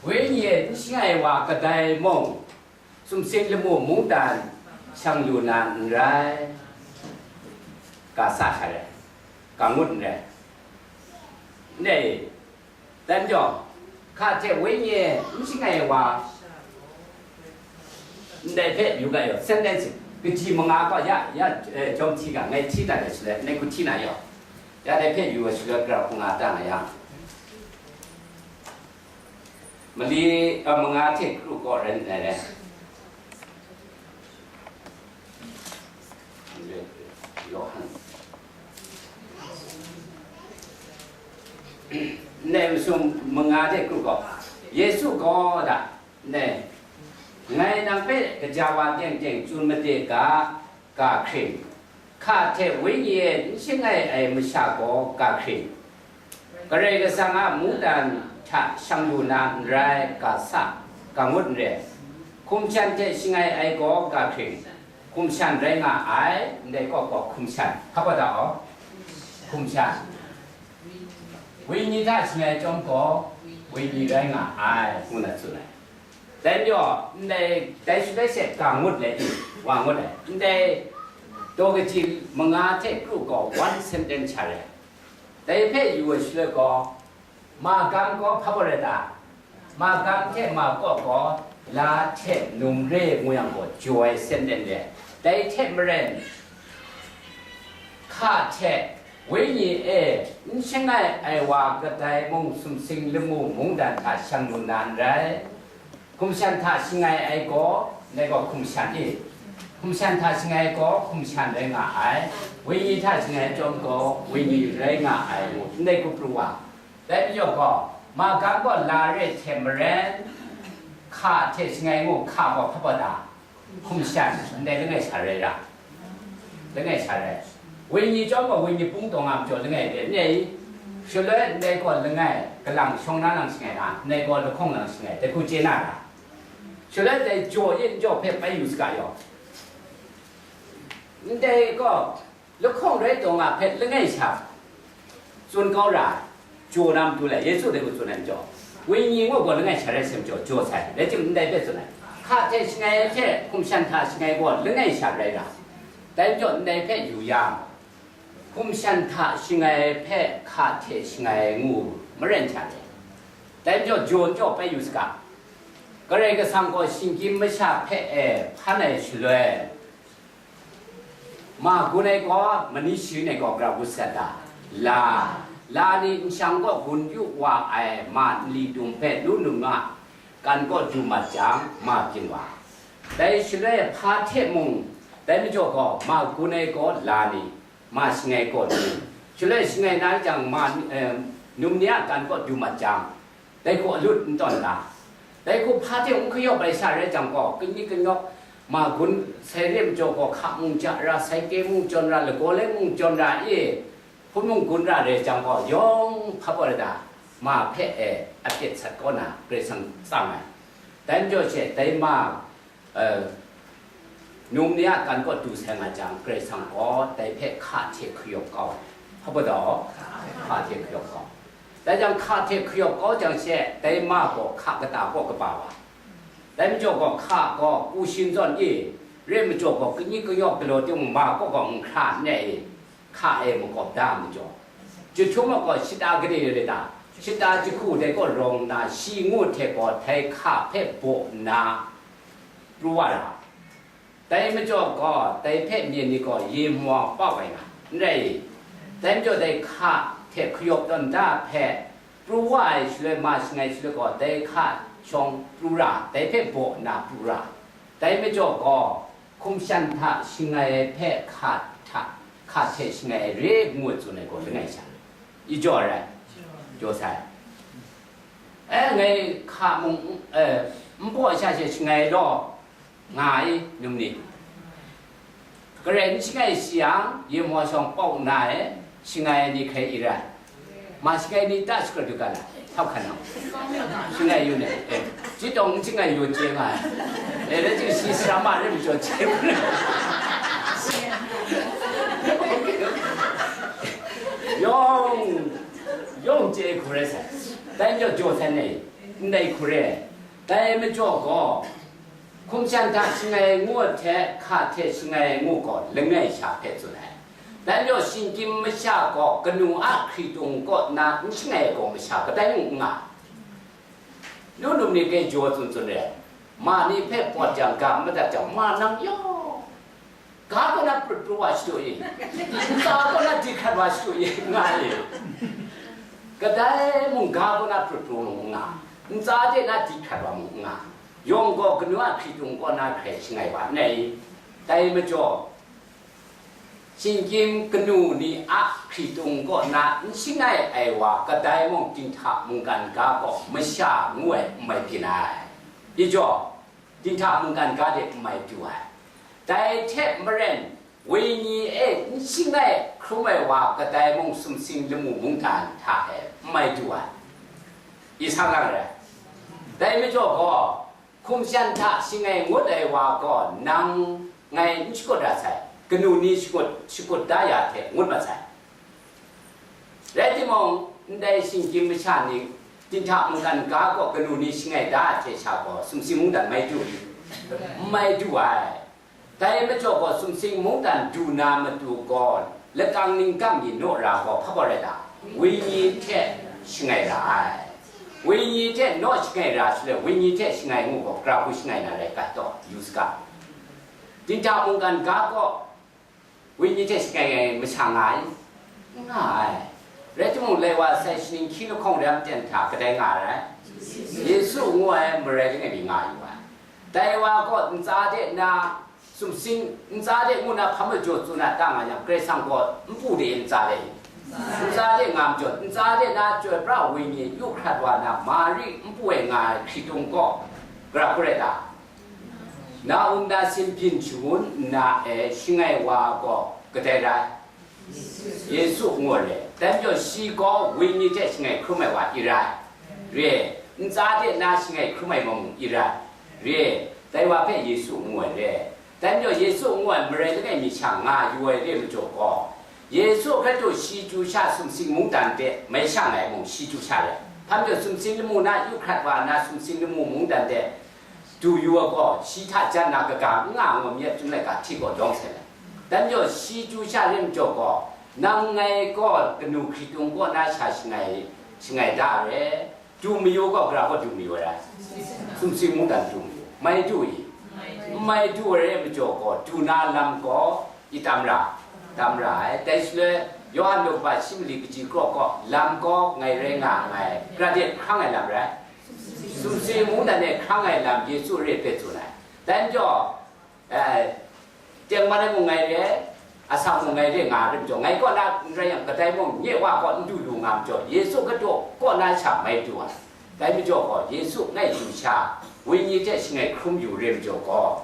Wenyi e n shangai ai wa kadai mung, sumsing lamu mungdan shang lu na n rai, ga sa sha re, ga ngut n rai. Ndai, dan jaw, hka hte wenyi e n shangai ai wa, ndai hpe yu ga yaw, sentence kaji manga gaw ya, ya, eh, jawm hti ga, ngai hti dat ai shaloi, ngai hku hti na yaw, ya dai hpe yu ai shaloi, gara hku nga ta nga yang. Mali, a, manga hte kru kaw rai nna rai. Yawhan. Ndai masum manga hte kru kaw. Yesu gaw da, ndai, ngai nang hpe gaja wa teng teng tsun made ga, ga hkring, hka hte wenyi e n shangai ai masha gaw ga hkring, Karai Kasang a mungdan hta shang lu na n rai, ga sa, ga ngut n re. Hkum shan hte shangai ai gaw ga hkring, hkum shan rai nga ai, ndai kaw gaw hkum shan, hpa gaw da aw, hkum shan. Wenyi hta shangai ai chyawm gaw, wenyi rai nga ai, ngu na tsun ai. Dai majaw, ndai, dai shaloi she ga ngut le i, wa ngut ai. Ndai daw kaji manga hte kru gaw one sentence sha re. Dai hpe yu ai shaloi gaw, Magam gaw hpa gaw rai ta? Magam hte Magawp gaw la hte num re ngu yang gaw, jaw ai sentence re. Dai hte maren, hka hte wenyi e n shangai ai wa kadai mung sumsing lamu mungdan hta shang lu na n rai. Hkum shan hta shangai ai gaw, ndai gaw hkum shan i? Hkum shan hta shangai gaw, hkum shan rai nga ai. Wenyi hta shangai ai chyawm gaw, wenyi rai nga ai ngu, ndai hku pru wa. Dai majaw gaw, Magam gaw la re hte maren, hka hte shangai ngu, hka gaw hpa gaw da? Hkum shan, ndai langai sha rai ra. Langai sha rai. Wenyi chyawm gaw wenyi pung taw nga majaw langai re n re i? Shaloi ndai gaw langai, kalang shawng na lang shangai na, ndai gaw lahkawng lang shangai, dai hku chye na ra. Shaloi dai jaw yin jaw hpe bai yu saga yaw. Ndai gaw lahkawng rai taw nga hpe langai sha tsun kau ra ai, jaw na matu lai, Yesu dai hku tsun ai majaw, wenyi ngu gaw langai sha rai sai majaw, jaw sai, rai timung ndai hpe tsun ai. Hka hte shangai ai hte hkum shan hta shangai gaw langai sha rai ra. Dai majaw ndai hpe yu yang, hkum shan hta shangai ai hpe hka hte shangai ai ngu maren hta re. Dai majaw jaw n jaw bai yu saga. Karai Kasang gaw shinggyim masha hpe e hpan ai shaloi, ma gun ai gaw mani sharin ai gaw gara gu sat ta? La, la ni nshang kaw gun yu wa ai ma nli dum hpe nu num nga, kan kaw du mat jang, ma byin wa. Dai shaloi hpa hte mung, dai majaw gaw ma gun ai gaw la ni, ma shangai kaw du, shaloi shangai na jang, ma, eh, num ni a kan kaw du mat jang, dai hku alut n tawn ga. Dai hku hpa hte n hkayawp ai sha rai jang gaw, kani kanyawk ma gun sai re majaw gaw, hka mung ja ra, sai ke mung jawn ra, lagaw le mung jawn ra i, hpun mung gun ra rai jang gaw, yawng hpa gaw lada, ma hpe e apyet sat kaw na Karai Kasang tsang ai. Dai majaw she, dai ma, eh, num ni a kan kaw du sai nga jang, Karai Kasang gaw dai hpe hka hte hkayawp kau ai. Hpa gaw daw, hka hte hkayawp kau. Dai jang, hka hte hkayawp kau jang she, dai ma gaw hka kata kaw kaba wa. Dai majaw gaw hka gaw ku shin zawn i, re majaw gaw kani kayawk galaw timung, ma kaw gaw nhkra n re i, hka e makawp da majaw, jahtum a gaw shata gade re ta? Shata jahku dai kaw rawng nna, shi ngu hte gaw dai hka hpe baw nna pru wa ra. Dai majaw gaw, dai hpe myen ni gaw ye mawa pau ai nga, n rai i? Dai majaw dai hka hte hkayawp tawn da hpe pru wa ai shaloi, ma shangai shaloi gaw, dai hka shawng pru ra, dai hpe baw nna pru ra. Dai majaw gaw, hkum shan hta shangai ai hpe hka hta, hka hte shangai ai re ngu tsun ai gaw langai sha, i jaw rai, jaw sai. E, ngai hka mung, e, n baw sha she shangai law, nga ai, num ni? Karai n shangai shi yang, ye mawa shawng pau nna e, shangai ai ni hkrai i rai. Ma shangai ni ta shakut du ga na, hkau hkan nau. Shangai yu ne, e, ji tawng n shangai yu chye nga ai. E, rai jing shi sara ma rai majaw chye. Yawng, yawng chye hku rai sai. Dai majaw jaw sai ne, ndai hku rai. Dai majaw gaw, hkum shan hta shangai ngu hte hka hte shangai ngu gaw langai sha hpe tsun ai. Dai majaw shinggyim masha gaw kanu a hkritung kaw na n shangai ai gaw masha kadai mung n nga. Nu num ni hkrai jaw tsun tsun re, ma ni hpe pawt jang ga n madat jang, ma nang yawng ga kaw na prut pru wa shadu i, ntsa kaw na di hkrat wa shadu i, nga i. Kadai mung ga kaw na prut pru mung n nga, ntsa de na di hkrat wa mung n nga, yawng gaw kanu a hkritung kaw na hkrai shangai wa n rai i? Dai majaw, shinggyim kanu ni a hkritung kaw na n shangai ai wa kadai mung dinghta mungkan ga gaw masha ngu ai n mai byin ai. I jaw, dinghta mungkan ga de n mai du ai. Dai hte maren, wenyi e n shangai hkrum ai wa kadai mung sumsing lamu mungdan hta e n mai du ai. I sa nga rai. Dai majaw gaw, hkum shan hta shangai ngut ai wa gaw, nang ngai n shakut ra sai, kanu ni shakut, shakut da ya hte ngut mat sai. Rai timung, ndai shinggyim masha ni dinghta mungkan ga gaw kanu ni shangai da ai hte sha gaw, sumsing mungdan mai du i? N mai du ai. Dai majaw gaw, sumsing mungdan du na matu gaw, lakang ningkam mi naw ra gaw hpa gaw rai ta? Wenyi hte shangai ra ai. Wenyi hte naw shangai ra shaloi, wenyi hte shangai ngu gaw, gara hku shangai na rai ga taw, yu saga. Dinghta mungkan ga gaw, wenyi hte shangai ai masha nga ai? N nga ai. Rai timung, lai wa sai shaning hkyi lahkawng ram ten hta kadai nga ai rai? Yesu ngu ai marai langai mi nga yu ai. Dai wa gaw ntsa de na, sumsing ntsa de ngu na hpa majaw tsun na ta nga yang, Karai Kasang gaw npu de ntsa de, ntsa de nga majaw, ntsa de na Chyoi pra Wenyi yu hkrat wa na, Mari npu e nga ai hkritung gaw, gara hku rai ta? Na um na sin byin shangun nna e shangai wa gaw kadai rai? Yesu ngu ai re. Dai majaw shi gaw wenyi hte shangai hkrum ai wa i rai. Re, ntsa de na shangai hkrum ai mung i rai. Re, dai wa hpe Yesu ngu ai re. Dai majaw Yesu ngu ai marai langai mi sha nga yu ai re majaw gaw, Yesu Hkristu shi chyu sha sumsing mungdan de mai sha nga ai mung shi chyu sha re. Hpa majaw sumsing lamu na yu hkrat wa na sumsing lamu mungdan de du yu ai gaw, shi hta jan na kaga n nga ai ngaw mi a Chyum laika hti gaw lawng sai ai. Dai majaw shi chyu sha re majaw gaw, nang ngai gaw kanu hkritung kaw na sha shangai, shangai da ai re. Du mayu gaw, gara gaw du mayu ai rai? Sumsing mungdan du mayu. Mai du i? N mai du ai rai majaw gaw, du na lam gaw i tam ra, tam ra ai. Dai shaloi, Yawhan daw kaba shi mali kaji kraw gaw, lam gaw ngai rai nga nngai, gara de hkrang ai lam rai? Sumsing mungdan e hkrang ai lam Yesu re ai hpe tsun ai. Dai majaw, eh, tengman ai mung ngai re, asak mung ngai re nga ai majaw, ngai kaw na n rai yang, kadai mung nye Wa kaw n du lu nga majaw, Yesu Hkristu kaw na sha mai du ai. Dai majaw gaw, Yesu ngai du sha, wenyi hte shangai hkrum yu re majaw gaw,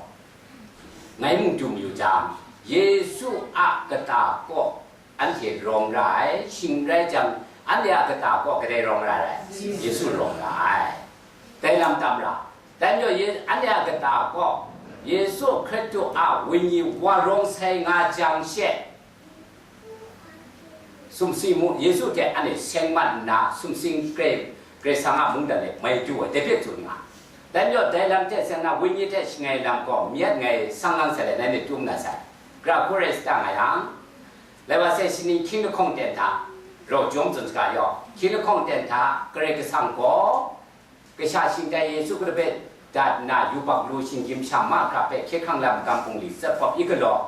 ngai mung du mayu jang, Yesu a kata kaw anhte rawng ra ai, shing rai jang, anhte a kata kaw kadai rawng ra ai? Yesu rawng ra ai. Dai lam tam ra. Dai majaw, Ye-, anhte a kata kaw Yesu Hkristu a wenyi wa rawng sai nga jang she, sumsing mu, Yesu hte anhte seng mat nna, sumsing Karai, Karai Kasang a mungdan e mai du ai, dai hpe tsun nga. Dai majaw, dai lam hte seng na, wenyi hte shangai lam gaw, myit ngai sang lang sai le, ngai myit dum na sai. Gara hku rai sa ta nga yang, lai wa sai, shaning hkying lahkawng ten hta, rau jawng tsun saga yaw, hkying lahkawng ten hta, Karai Kasang gaw, kasha shingtai Yesu Hkristu hpe dat nna, yubak lu shinggyim sha mahkra hpe hkye hkrang lam gam hpung li tsap pawp i galaw,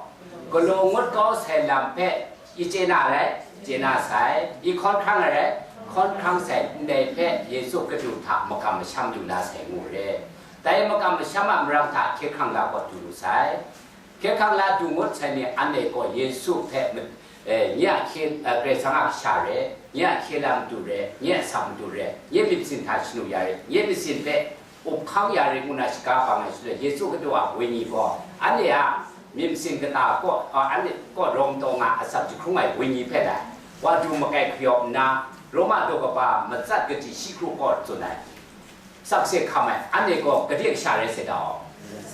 galaw ngut kau sai lam hpe i chye na rai, chye na sai, i hkawn hkrang ai rai, hkawn hkrang sai, ndai hpe Yesu Hkristu hta makam masham lu na sai ngu re. Dai makam masham a marang hta hkye hkrang la gaw du lu sai. Hkye hkrang la du ngut sai ni, anhte gaw Yesu hpe ma-, eh, nye a hkye, eh, Karai Kasang a kasha re, nye a hkye la madu re, nye a asak madu re, nye myit masin hta shanu ya re, nye myit masin hpe up hkang ya re ngu na shaga bang ai shaloi, Yesu Hkristu a wenyi gaw anhte a myit masin kata kaw, a, anhte kaw rawng taw nga asak jahkrung ai wenyi hpe lai, wa du makai hkayawp nna, Roma daw kaba matsat kaji shi hkru kaw tsun ai. Sakse hkam ai, anhte gaw gade kasha rai sai ta?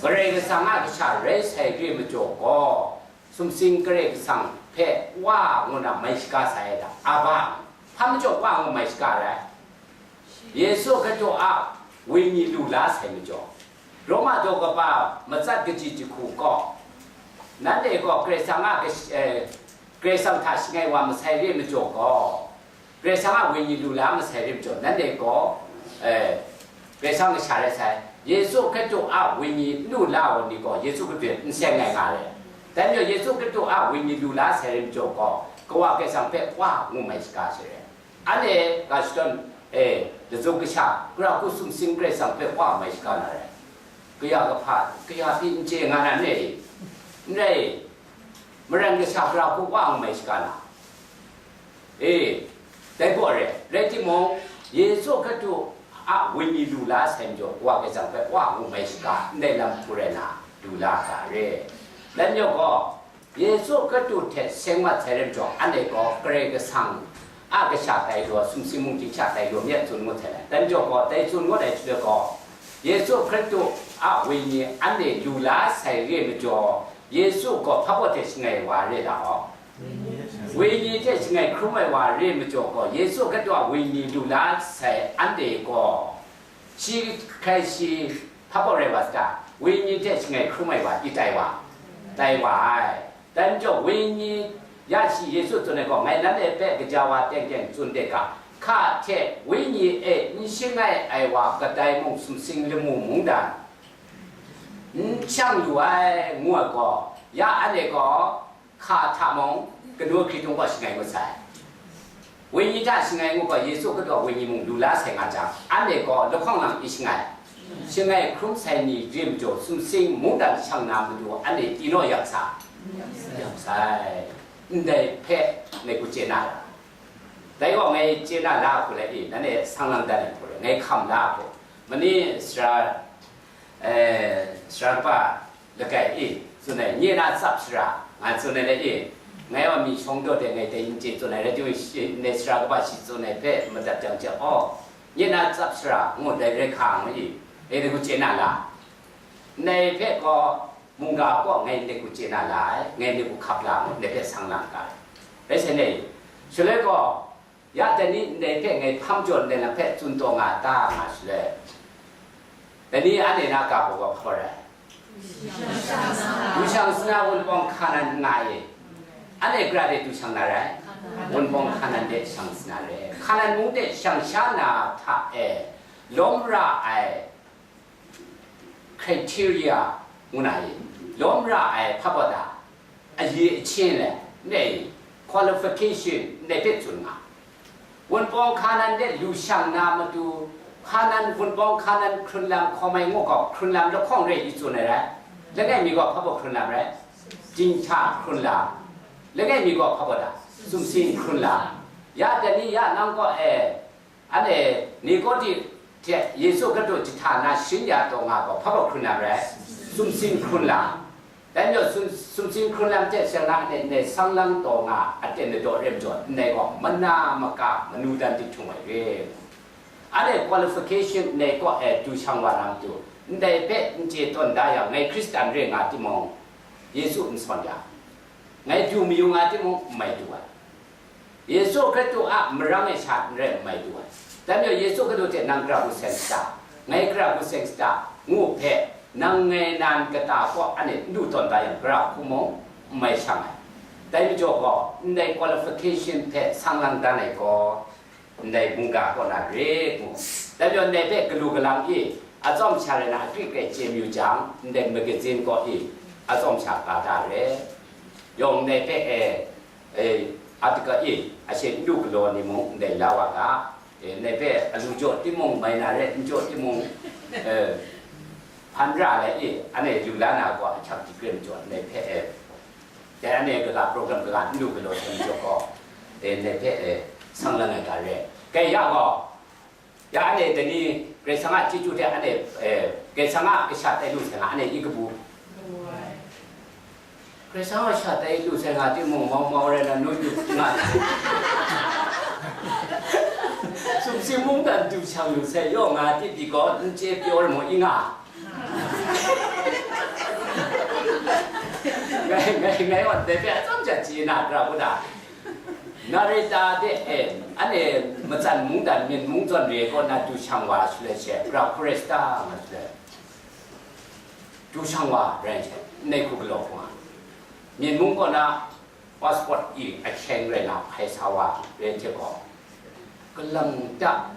Karai Kasang a kasha rai sai re majaw gaw, sumsing Karai Kasang hpe Wa ngu na mai shaga sai ai ta? Aba, hpa majaw Wa ngu mai shaga rai? Yesu Hkristu a wenyi lu la sai majaw, Roma daw kaba matsat kaji jahku gaw, nanhte gaw Karai Kasang a kash-, eh, Karai Kasang hta shangai wa masai re majaw gaw, Karai Kasang a wenyi lu la masai re majaw, nanhte gaw, eh, Karai Kasang kasha rai sai. Yesu Hkristu a wenyi n lu la ai ni gaw, Yesu Hkristu n seng ai nga re. Dai majaw, Yesu Hkristu a wenyi lu la sai re majaw gaw, Kawa Karai Kasang hpe Wa ngu mai shaga sai re. Anhte ga shadawn, eh, lazum kasha, gara hku sumsing Karai Kasang hpe Wa mai shaga na rai. Kaya kahpa, kaya pyi n chye nga na n rai? N rai. Maran kasha gara hku Wa ngu mai shaga na. E, dai gaw re, rai timung, Yesu Hkristu a wenyi lu la sai majaw, Wa Karai Kasang hpe Wa ngu mai shaga, ndai lam hku rai na, lu la ga re. Dai majaw gaw, Yesu Hkristu hte seng mat sai re majaw, anhte gaw Karai Kasang a kasha tai daw, sumsing mung hte sha tai daw myit tsun ngut sai ai. Dai majaw gaw, dai tsun ngut ai shaloi gaw, Yesu Hkristu a wenyi anhte lu la sai re majaw, Yesu gaw hpa baw hte shangai wa re ta aw? Wenyi hte shangai hkrum ai wa re majaw gaw, Yesu Hkristu a wenyi lu la sai anhte gaw, shi hkrai shi hpa baw rai wa sa ta? Wenyi hte shangai hkrum ai wa, i tai wa? Tai wa ai. Dai majaw, wenyi ya shi Yesu tsun ai gaw, ngai nanhte hpe gaja wa teng teng tsun de ga, hka hte wenyi e n shangai ai wa kadai mung sumsing lamu mungdan n shang lu ai, ngu ai gaw, ya anhte gaw hka hta mung, kanu hkritung gaw shangai ngut sai. Wenyi hta shangai ngut gaw, Yesu Hkristu a wenyi mung lu la sai nga jang, anhte gaw lahkawng lang i shangai. Shangai hkrum sai ni re majaw, sumsing mungdan shang na matu anhte i naw yak sa? Yak sai. Ndai hpe ngai hku chye na ra. Dai gaw ngai chye na la hku let i, nanhte sang lang dan ai hku let, ngai hkam la hku. Mani sara, eh, sara kaba lagai i, tsun ai, nye na tsap sara, nga tsun ai let i, ngai wa mi shawng daw de ngai dai n chye tsun ai, rai timung, shi, ndai sara kaba shi tsun ai hpe madat jang hte, aw, nye na tsap sara, ngu dai rai hka ngu i, ngai dai hku chye na la? Ndai hpe gaw, mungga kaw ngai ndai hku chye na la ai, ngai ndai hku hkap la ngu, ndai hpe sang lang ga ai. Rai sai nei, shaloi gaw, ya dai ni ndai hpe ngai hpang jaw ndai lam hpe tsun taw nga ta nga shaloi, dai ni anhte na ga hpaw gaw hpa rai? Dushang suna wunpawng hka nan nga e. Anhte gara de dushang na rai? Wunpawng Hkanan de shang sa na re. Hkanan mung de shang sha na hta e lawm ra ai criteria ngu na i, lawm ra ai hpa baw da, ayi achin le, ndai qualification ndai hpe tsun nga. Wunpawng Hkanan de lu shang na matu, Hkanan, Wunpawng Hkanan hkrun lam hkawm ai ngu gaw, hkrun lam lahkawng re i tsun ai rai. Langai mi gaw hpa baw hkrun lam rai? Jinghta hkrun lam. Langai mi gaw hpa baw da? Sumsing hkrun lam. Ya dai ni ya nang gaw e, anhte Nikodi hte Yesu Hkristu jahta na shin ya taw nga gaw hpa baw hkrun lam rai? Sumsing hkrun lam. Dai majaw sum, sumsing hkrun lam hte seng na ndai, ndai sang lang taw nga aten ladaw re majaw, ndai gaw mana maka manu dan dihtung ai re. Anhte qualification ndai kaw e du shang wa na matu, ndai hpe n chye tawn da yang, ngai Hkristan re nga timung, Yesu n sawn ya, ngai du mayu nga timung, n mai du ai. Yesu Hkristu a marang e sha n rai n mai du ai. Dai majaw Yesu Hkristu hte nang gara hku seng sata, ngai gara hku seng sata, ngu hpe, nang ngai nan kata kaw anhte n du tawn da yang, gara hku mung n mai shang ai. Dai majaw gaw, ndai qualification hpe sang lang dan ai gaw, ndai mungga kaw na re ngu. Dai majaw, ndai hpe galu galang i, atsawm sha rai na, akri krai chye mayu jang, ndai magazine kaw i, atsawm sha ka da re. Yawng ndai hpe e, e, a daka i, a she n du galaw ni mung ndai la wa ga, e, ndai hpe alu jaw timung mai na re, n jaw timung, e, hpan ra lai i, anhte lu la na gaw ahkyak dikrim jaw ndai hpe, e, dai anhte kaga program kaga n du galaw sai majaw gaw, e, ndai hpe, e, sang lang ai ga re. Kai ya gaw, Ya, anhte dai ni, Karai Kasang a chyeju hte anhte, eh, Karai Kasang a kasha tai lu sai nga, anhte i kabu. Karai Kasang a sha tai lu sai nga timung, mau mau rai na, nu yu nga. Sumsing mungdan du shang lu sai, yaw nga, ti di gaw, n chye pyaw rai mu, i nga. Ngai, ngai, ngai, wan, dai hpe atsam sha chye na, gara hku da. Narita de, eh, anhte matsan mungdan, Myen mung zawn re kaw na du shang wa shaloi she, gara hku rai sata nga shaloi, du shang wa rai she, ndai hku galaw hkrum nga. Myen mung kaw na passport i ahkyeng rai na hpai sa wa rai hte gaw, kalang ta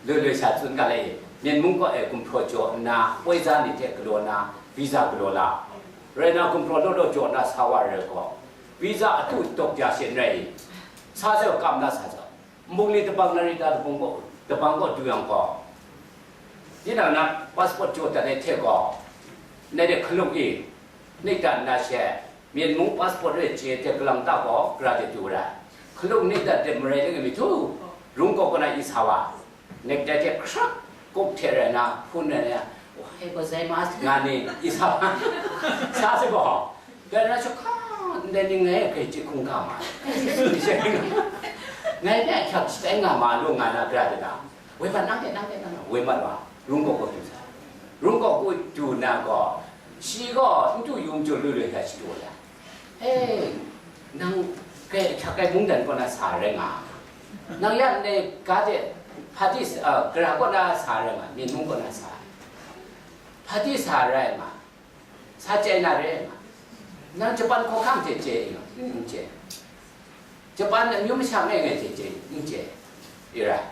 loi loi sha tsun ga lai e, Myen mung kaw e gumhpraw jaw nna, poi za ni hte galaw na, visa galaw la, rai na gumhpraw law law jaw na sa wa rai gaw, visa atu dawk ja she n rai i, sa sai kap na sa sa, nbungli dabang Narita dabang kaw, dabang kaw du yang gaw, tinang na passport jaw dat ai hte gaw, ndai de hkalum i, nik dat nna she, Myen mung passport re chye hte kalang ta gaw, gara de du ra ai. Hkalum nik dat de marai langai mi htu, rung kaw kaw na i sa wa, nek dai hte hkrak, kup hte rai na, hpun rai na, "Wahai gozaimasu," nga ni, i sa wa, sa sai gaw, dai na shahka, ndai ni ngai hpe chye hkungga ma ai. Ngai hpe ahkyak shatai nga ma lu nga na, gara de na, "Woi mat, nang de, nang de, nang de," woi mat wa, rung kaw kaw du sa. Rung kaw kaw du na gaw, shi gaw n du yu majaw lu lu hkra shadu wa ya. "E, nang kai ahkyak ai mungdan kaw na sa rai nga, nang ya ndai ga de hpati sa, a, gara kaw na sa rai nga, Myen mung kaw na sa, hpati sa rai nga, sa chyai na rai nga, nang Japan hkawhkam hte chye i nga, n chye, Japan amyu masha ngai ngai hte chye, n chye, i rai,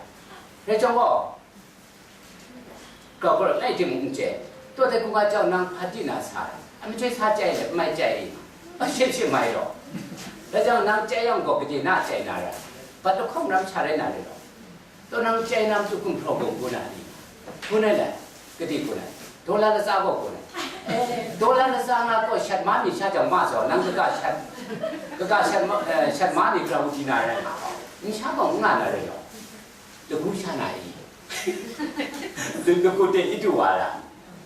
rai chyawm gaw, grau grau lai timung n chye, taw dai hkungga jau nang hpati na sa ai, a, machoi sa chyai let, n mai chyai i, a, she she mai law, dai jang nang chyai yang gaw, kaji na chyai na rai, bat lahkawng ram sha rai na rai law, taw nang chyai na matu gumhpraw gaw gun ai ni, gun ai lai, kadi gun ai, dola latsa gaw gun ai, dola latsa nga gaw shat ma ni sha jang ma sa, nang kaga shat, kaga shat ma, eh, shat ma ni grau di na rai nga, n sha gaw n nga na rai law. Lagu sha na i? Lu-, lagu hte i du wa ra?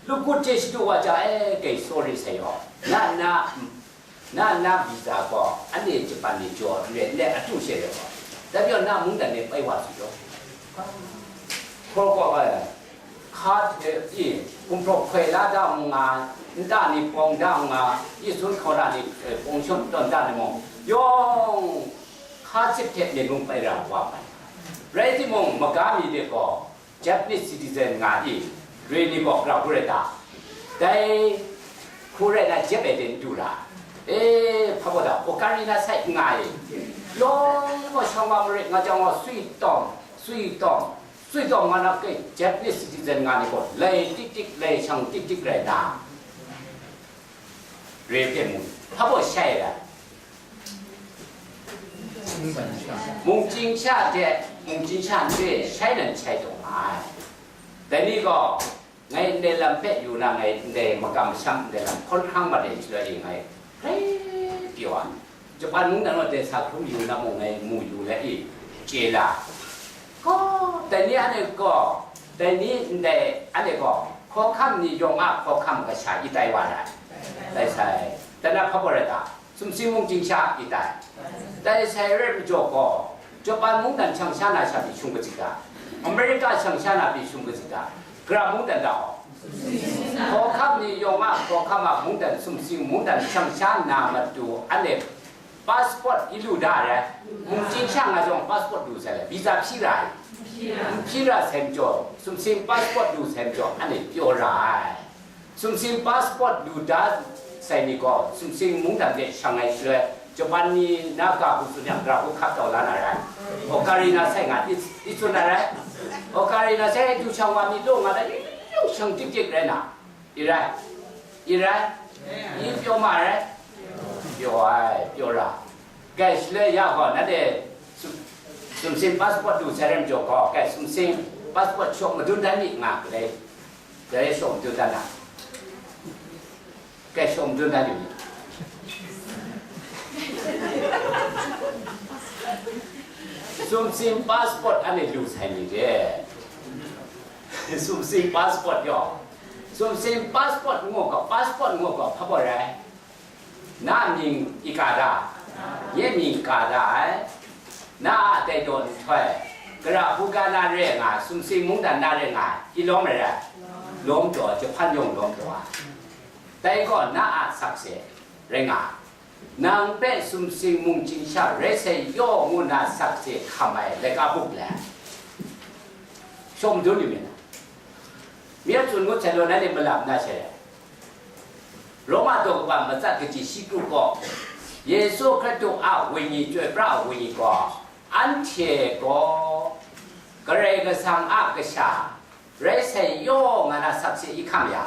Lagu hte shadu wa ja, e, kai sorry sai yaw. Na, na, na, na visa gaw, anhte Japan ni jaw n rai, n rai, atu she rai gaw. Dai pyaw na mungdan ni pai wa su yaw. Hkaw gaw, e, hka hte i, gumhpraw hkoi la da mu nga, nta ni pawng da mu nga, i sun hkau na ni, e, pawng shawm tawn da ni mung, yawng, hka cip hte Myen mung pai ra wa ai. Rai timung, maga mi de gaw, Japanese citizen nga i, re ni gaw grau hku rai ta? Dai hku rai na, jep ai de n du ra? E, hpa gaw da, ocarina sai nga i, Yawng gaw shang wa marit nga jang gaw, sui tawng, sui tawng, sui tawng nga na kai, Japanese citizen nga ni gaw, lai tik tik, lai shang tik tik rai na, re hpe mu, hpa baw shai ai. Mungchin sha hte, mungchin sha n re, shai nan shai taw nga ai. Dai ni gaw, ngai ndai lam hpe yu na, ngai ndai makam masham ndai lam hkawn hkrang mat ai shaloi e, ngai grai pyaw ai. Japan mungdan wa dai sa hkrum yu na mung ngai mu yu let i, chye la. Gaw, dai ni anhte gaw, dai ni ndai anhte gaw, hkawhkam ni yawng a hkawhkam kasha i tai wa rai. Tai sai, dai na hpa baw rai ta? Sumsing mungchin sha i tai. Dai sai rai majaw gaw, Japan mungdan shang sha na sha pyi shung kaji ta? Amerika shang sha na pyi shung kaji ta? Gara mungdan da gaw, hkawhkam ni yawng a hkawhkam a mungdan, sumsing mungdan shang sha na matu, anhte passport i lu da ai. Mungchin sha nga jawng passport lu sai le, visa hpyi ra ai. N hpyi ra sai majaw, sumsing passport lu sai majaw, anhte pyaw ra ai. Sumsing passport lu da sai ni gaw, sumsing mungdan de shang ai shaloi, Japan ni na ga hku tsun yang, gara hku hkap tau la na rai. Ocarina sai nga, i, i tsun na rai. Ocarina sai du shang wa mi law nga da, i, i, shang tik tik rai na. I rai? I rai? I pyaw ma rai? Pyaw ai, pyaw ra. Kai shaloi ya gaw, nanhte sum-, sumsing passport du sai rai majaw gaw, kai sumsing passport shawk madun dan myit nga, kadai, kadai shawk madun dan na. Kai shawk madun dan yu myit. Sumsing passport anhte lu sai myit de. Sumsing passport yaw. Sumsing passport ngu gaw, passport ngu gaw, hpa baw rai? Na mying i ka da? Nye mying ka da ai. Na a dai daw nhtoi, gara hku ga na re nga, sumsing mungdan na re nga, i lawm rai rai? Lawm taw, Japan yawng lawm taw ai. Dai gaw na a sakse rai nga, nang hpe sumsing mungchin sha rai sai yaw ngu na sakse hkam ai laika buk le, shawng madun yu myit na? Mi a tsun ngut sai law, nanhte malap na sai ai. Roma daw kaba matsat kaji shi kru gaw, Yesu Hkristu a Wenyi, Chyoi Pra a Wenyi gaw, anhte gaw Karai Kasang a kasha rai sai yaw nga na sakse i hkam ya?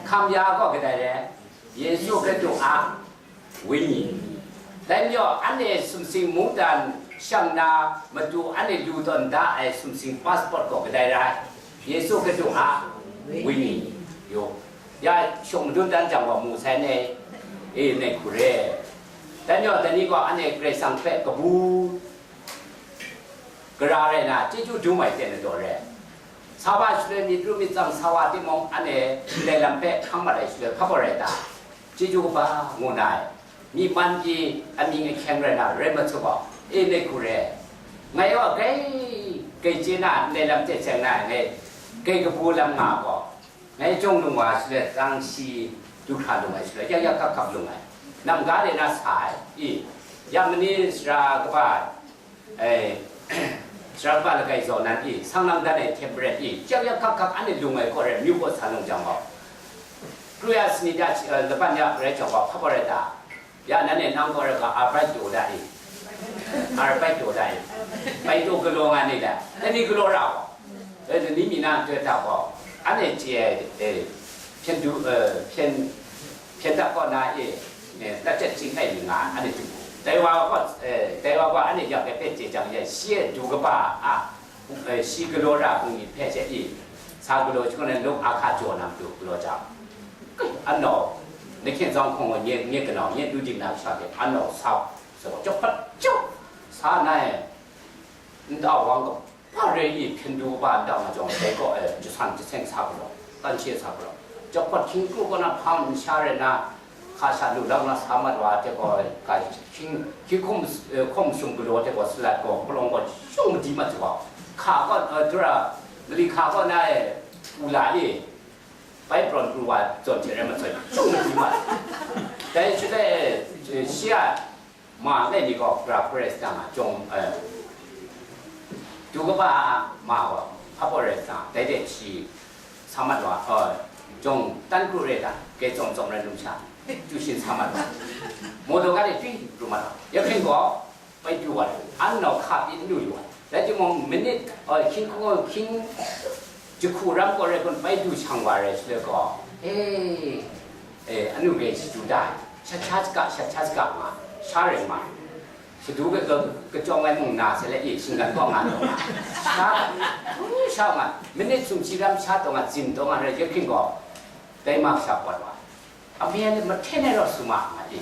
Hkam ya gaw kadai rai? Yesu Hkristu a Wenyi. Dai majaw, anhte sumsing mungdan shang na matu anhte lu tawn da ai sumsing passport gaw kadai rai? Yesu Hkristu a Wenyi. Yo. Ya, shawng madun dan jang gaw mu sai ne, e, ne hku re. Dai majaw, dai ni gaw anhte Karai Kasang hpe kabu gara rai na, chyeju dum ai hte na daw re. Sa wa shaloi myit ru myit tsang sa wa timung, anhte ndai lam hpe hkang mat ai shaloi hpa gaw rai ta? Chyeju kaba ngu na ai, myi man pyi amying ahkyeng rai na rai masum gaw, e, ndai hku re. Ngai gaw grai, grai chye na, ndai lam hte seng na ai, ngai grai kabu lam nga gaw, ngai jawng lung wa shaloi, tang shi du hkra lung ai shaloi, yak yak hkap hkap lung ai, nam ga de na sa ai, i, ya mani sara kaba, e, sara kaba langai zaw nan i, sang lang dan ai hte maren i, yak yak hkap hkap anhte lung ai kaw rai, myu kaw sa lung jang gaw, kru ya sanit ya, e, laban ya rai jang gaw, hpa gaw rai ta? Ya, nanhte nang gaw rai ga, arbai taw da i, arbai taw da i, bai taw galaw nga ni le, dai ni galaw ra gaw, e, dai ni mi na ntoi hta gaw, anhte chye ai, e, hpyen du, e, hpyen, hpyen dap kaw na e, e, tat tet ching ai mi nga, anhte du. Dai wa gaw, e, dai wa gaw anhte yak ai hpe chye jang, ya, shi e du kaba a, e, shi galaw ra hpung myit hpe she i, sa galaw jang gaw, lung a hka jaw na matu galaw jang, kai, anau, ni hkying zang hkawng gaw nye, nye kanau, nye du ding na kasha hte anau sa, sa gaw, jawk hpat, jawk sa na e, nta wang kaba rai i, hpyen du kaba nta nga jawng, dai gaw, e, jasan jaseng sa galaw, tan she sa galaw, jawk hpat hkying kru kaw na hpang nsha rai na, hka sha lu lang na sa mat wa hte gaw, ga hkying, hkying hkum, e, hkum sum galaw hte gaw, salat gaw, palawng gaw, shung madi mat sa gaw, hka gaw, e, dara, mali hka gaw na e, u la i, bai prawn pru wa zawn hte rai masai, shung madi mat. Dai shaloi, e, shi a ma langai mi gaw, gara hku rai sa nga, jawng, e, du kaba a ma gaw, hpa gaw rai sa, dai de shi sa mat wa, e, jawng tan kru rai ta, grai tsawm tsawm rai lung sha, chyu shin sa mat wa, mawdaw ga de twi pru mat wa, ya hpring gaw, bai du wa ai, an nau hka pyi n lu lu ai. Rai timung, minit, uh, hkying hkungga hkying jahku ram kaw rai kun bai du shang wa ai shaloi gaw, e, e, anu re shadu da ai, shat sha saga, shat sha saga nga, sha rai nga, shadu ka, ka, kachyawng ai mung na se le, e, shinggan kaw nga taw nga, sha, sha nga, minit sumshi ram sha taw nga, zin taw nga rai, ya hkying gaw, dai ma sha pawt wa. Ame a ni mahten ai rawt sum a nga di,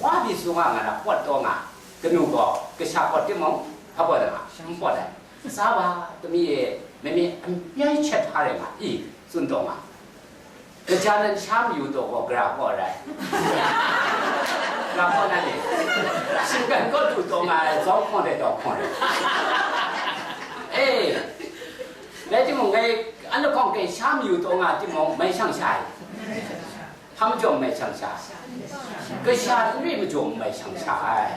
wa pyi sum a nga na pawt taw nga, kanu gaw kasha pawt timung, hpa pawt nga, n pawt ai. Sa wa, kami e, mami n pyai chat hpa rai nga, i, tsun taw nga. Kaja nan sha mayu taw gaw, gara kaw rai. Gara kaw na ni, shinggan kaw du taw nga ai, zawng hkawng dai taw hkawng rai. E, rai timung, ngai, an lahkawng kai sha mayu taw nga timung, mai shang sha ai. Hpa majaw n mai shang sha, kasha n re majaw n mai shang sha ai.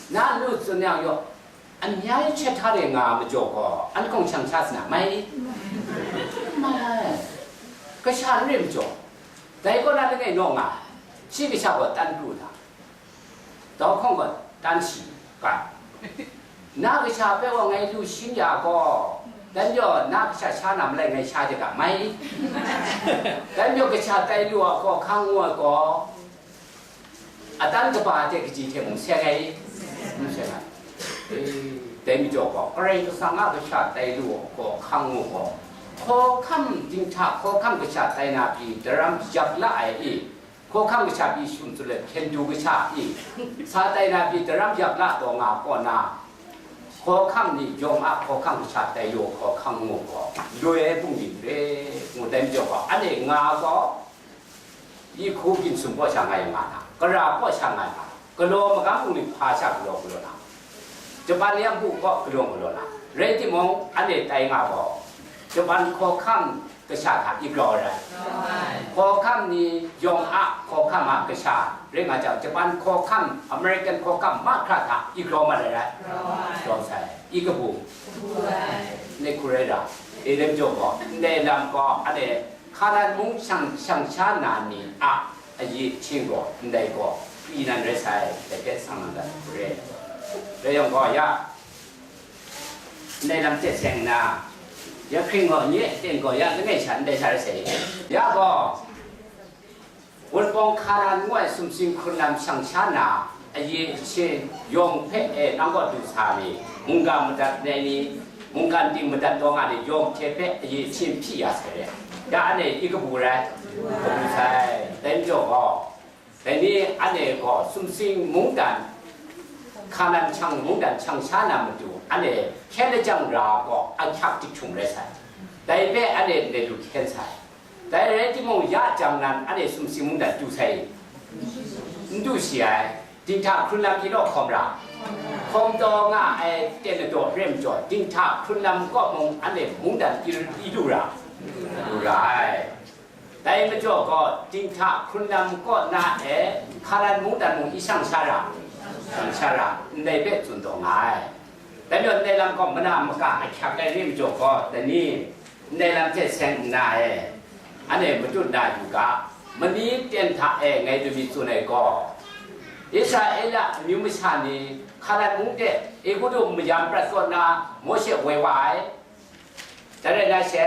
Na nu tsun yang yaw, amyai chet hta de nga majaw gaw, an hkawng shang sha sa na mai? Mai. Kasha n re majaw, dai kaw na langai naw nga ai, shi kasha gaw tan pru na, dau hkawng gaw tan shi ga. Na kasha hpe wa ngai lu shin ya gaw, dan majaw na kasha sha na malai ngai sha de ga mai? Dan majaw kasha tai lu a hkawhkang ngu ai gaw, atan kaba hte kaji hte mung seng ai? N seng ai. E, dai majaw gaw, Karai Kasang a kasha tai lu a hkawhkang ngu gaw, hkawhkam dinghta hkawhkam kasha tai na pyi daram yak la ai i? Hkawhkam kasha pyi shum tsun let, hpyen du kasha i, sa tai na pyi daram yak la taw nga kaw na, hkawhkam ni yawng a hkawhkam kasha tai yaw hkawhkam ngu gaw, loi ai bungli re ngu tai majaw gaw, anhte nga gaw, yi hku byin sum kaw sha nga yang nga na, kara kaw sha nga yang nga, galaw magam bungli hpa sha galaw galaw na, Japan yan bu kaw galaw galaw na, rai timung, anhte tai nga gaw, Japan hkawhkam kasha hta i grau ai rai. Hkawhkam ni yawng a hkawhkam a kasha rai nga jang, Japan hkawhkam, American hkawhkam mahkra hta i grau mat ai rai. Grau sai. I kabu. Ndai hku rai ra. E lam jaw gaw, ndai lam gaw, anhte Hkanan mung shang, shang sha na ni a ayi hpyin gaw, ndai gaw, i nan rai sai, dai hpe sang na dat hku re. Rai yang gaw, ya, ndai lam hte seng nna, ya hkring gaw, nye aten gaw, ya langai sha ndai sha rai sai. Ya gaw, Wunpawng Hkanan ngu ai sumsing hkrun lam shang sha na, ayi hpyin yawng hpe e nang kaw du sa mi, mungga madat ai ni, mungkan ting madat taw nga ni, yawng hte hpe ayi hpyin hpyi ya sai re. Ya anhte i kabu rai? Kabu sai. Dai majaw gaw, dai ni anhte gaw sumsing mungdan, Hkanan shang mungdan shang sha na matu, anhte hkyen lajang ra gaw ahkyak tik htum rai sai. Dai hpe anhte ndai lu hkyen sai. Dai rai timung, ya jang nan anhte sumsing mungdan du sai? N du shi ai. Dinghta hkrun lam i law hkawm ra? Hkawm taw nga ai ten ladaw re majaw, dinghta hkrun lam kaw mung anhte mungdan i, i lu ra? Lu ra ai. Dai majaw gaw, dinghta hkrun lam kaw na e Hkanan mungdan mung i shang sha ra? Shang sha ra, ndai hpe tsun taw nga ai. Dai majaw, ndai lam gaw mana maka ahkyak ai re majaw gaw, dai ni? Ndai lam hte seng nna e, anhte matut na yu ga, mani ten hta e ngai lami tsun ai gaw, Israela amyu masha ni Hkanan mung de Egutu mayam prat kaw na Mawshe woi wa ai, dai rai na she,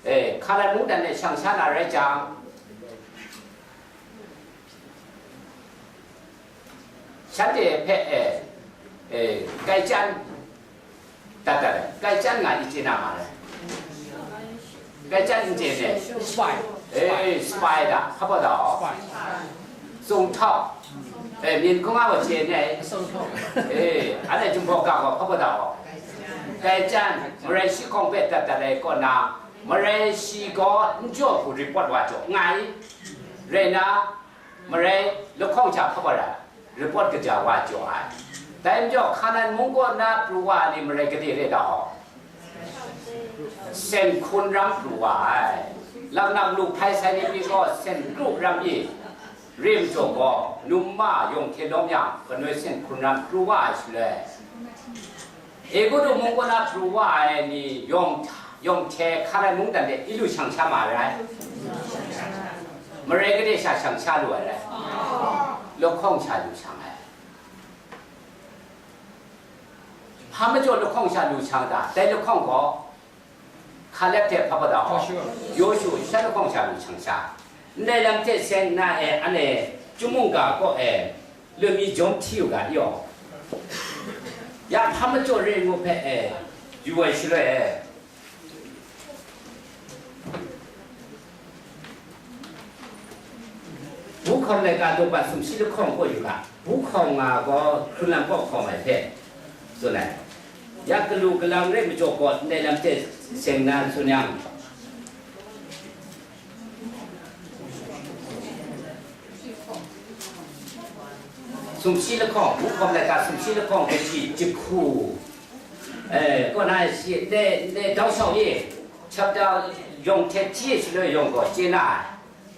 e, Hkanan mungdan de shang sha na rai jang, shanhte hpe, e, e, kai chyan dat dat ai. Kai chyan nga i chye na ma ai? Kai chyan n chye ne? Spy. E, spy da, hpa baw da aw? Spy. Sung htau. E, myen hkung a gaw chye ne? Sung htau. E, anhte Jinghpaw ga gaw hpa baw da aw? Kai chyan, marai shi hkawng hpe dat dat ai kaw na, marai shi gaw n jaw hku report wa jaw nga ai. Rai na, marai lahkawng hta hpa baw ra, report kaja wa jaw ai. Dai majaw, Hkanan mung kaw na pru wa ai ni marai gade re da aw? Sen hkrun ram pru wa ai. Laknak lu hpai sai ni pyi gaw sen kru ram i, re majaw gaw, num ma yawng hte lawm yang, kanoi sen hkrun ram pru wa ai shaloi, Egutu mung kaw na pru wa ai ni yawng, yawng hte Hkanan mungdan de i lu shang sha ma ai rai? Marai gade sha shang sha lu ai rai? Lahkawng sha lu shang ai. Hpa majaw lahkawng sha lu shang ta, dai lahkawng gaw Hkalep hte hpa pata gaw, Yawshu sha lahkawng sha lu shang sha. Ndai lam hte seng na e, anhte Chyum mungga kaw e, lumi jawm hti u ga, yaw. Ya hpa majaw re ngu hpe e, yu ai shaloi e, Bukhawng laika daw bat sumshi lahkawng kaw yu ga, bukhawng nga gaw hkrun lam kaw hkawm ai hpe tsun ai. Ya kalu kalang rai majaw gaw ndai lam hte seng na tsun yang, sumshi lahkawng, bukhawng laika sumshi lahkawng kaji jahku, eh, kaw na shi, ndai, ndai Dau Shau Ye, chapter yawng hte hti shaloi yawng gaw chye na ai.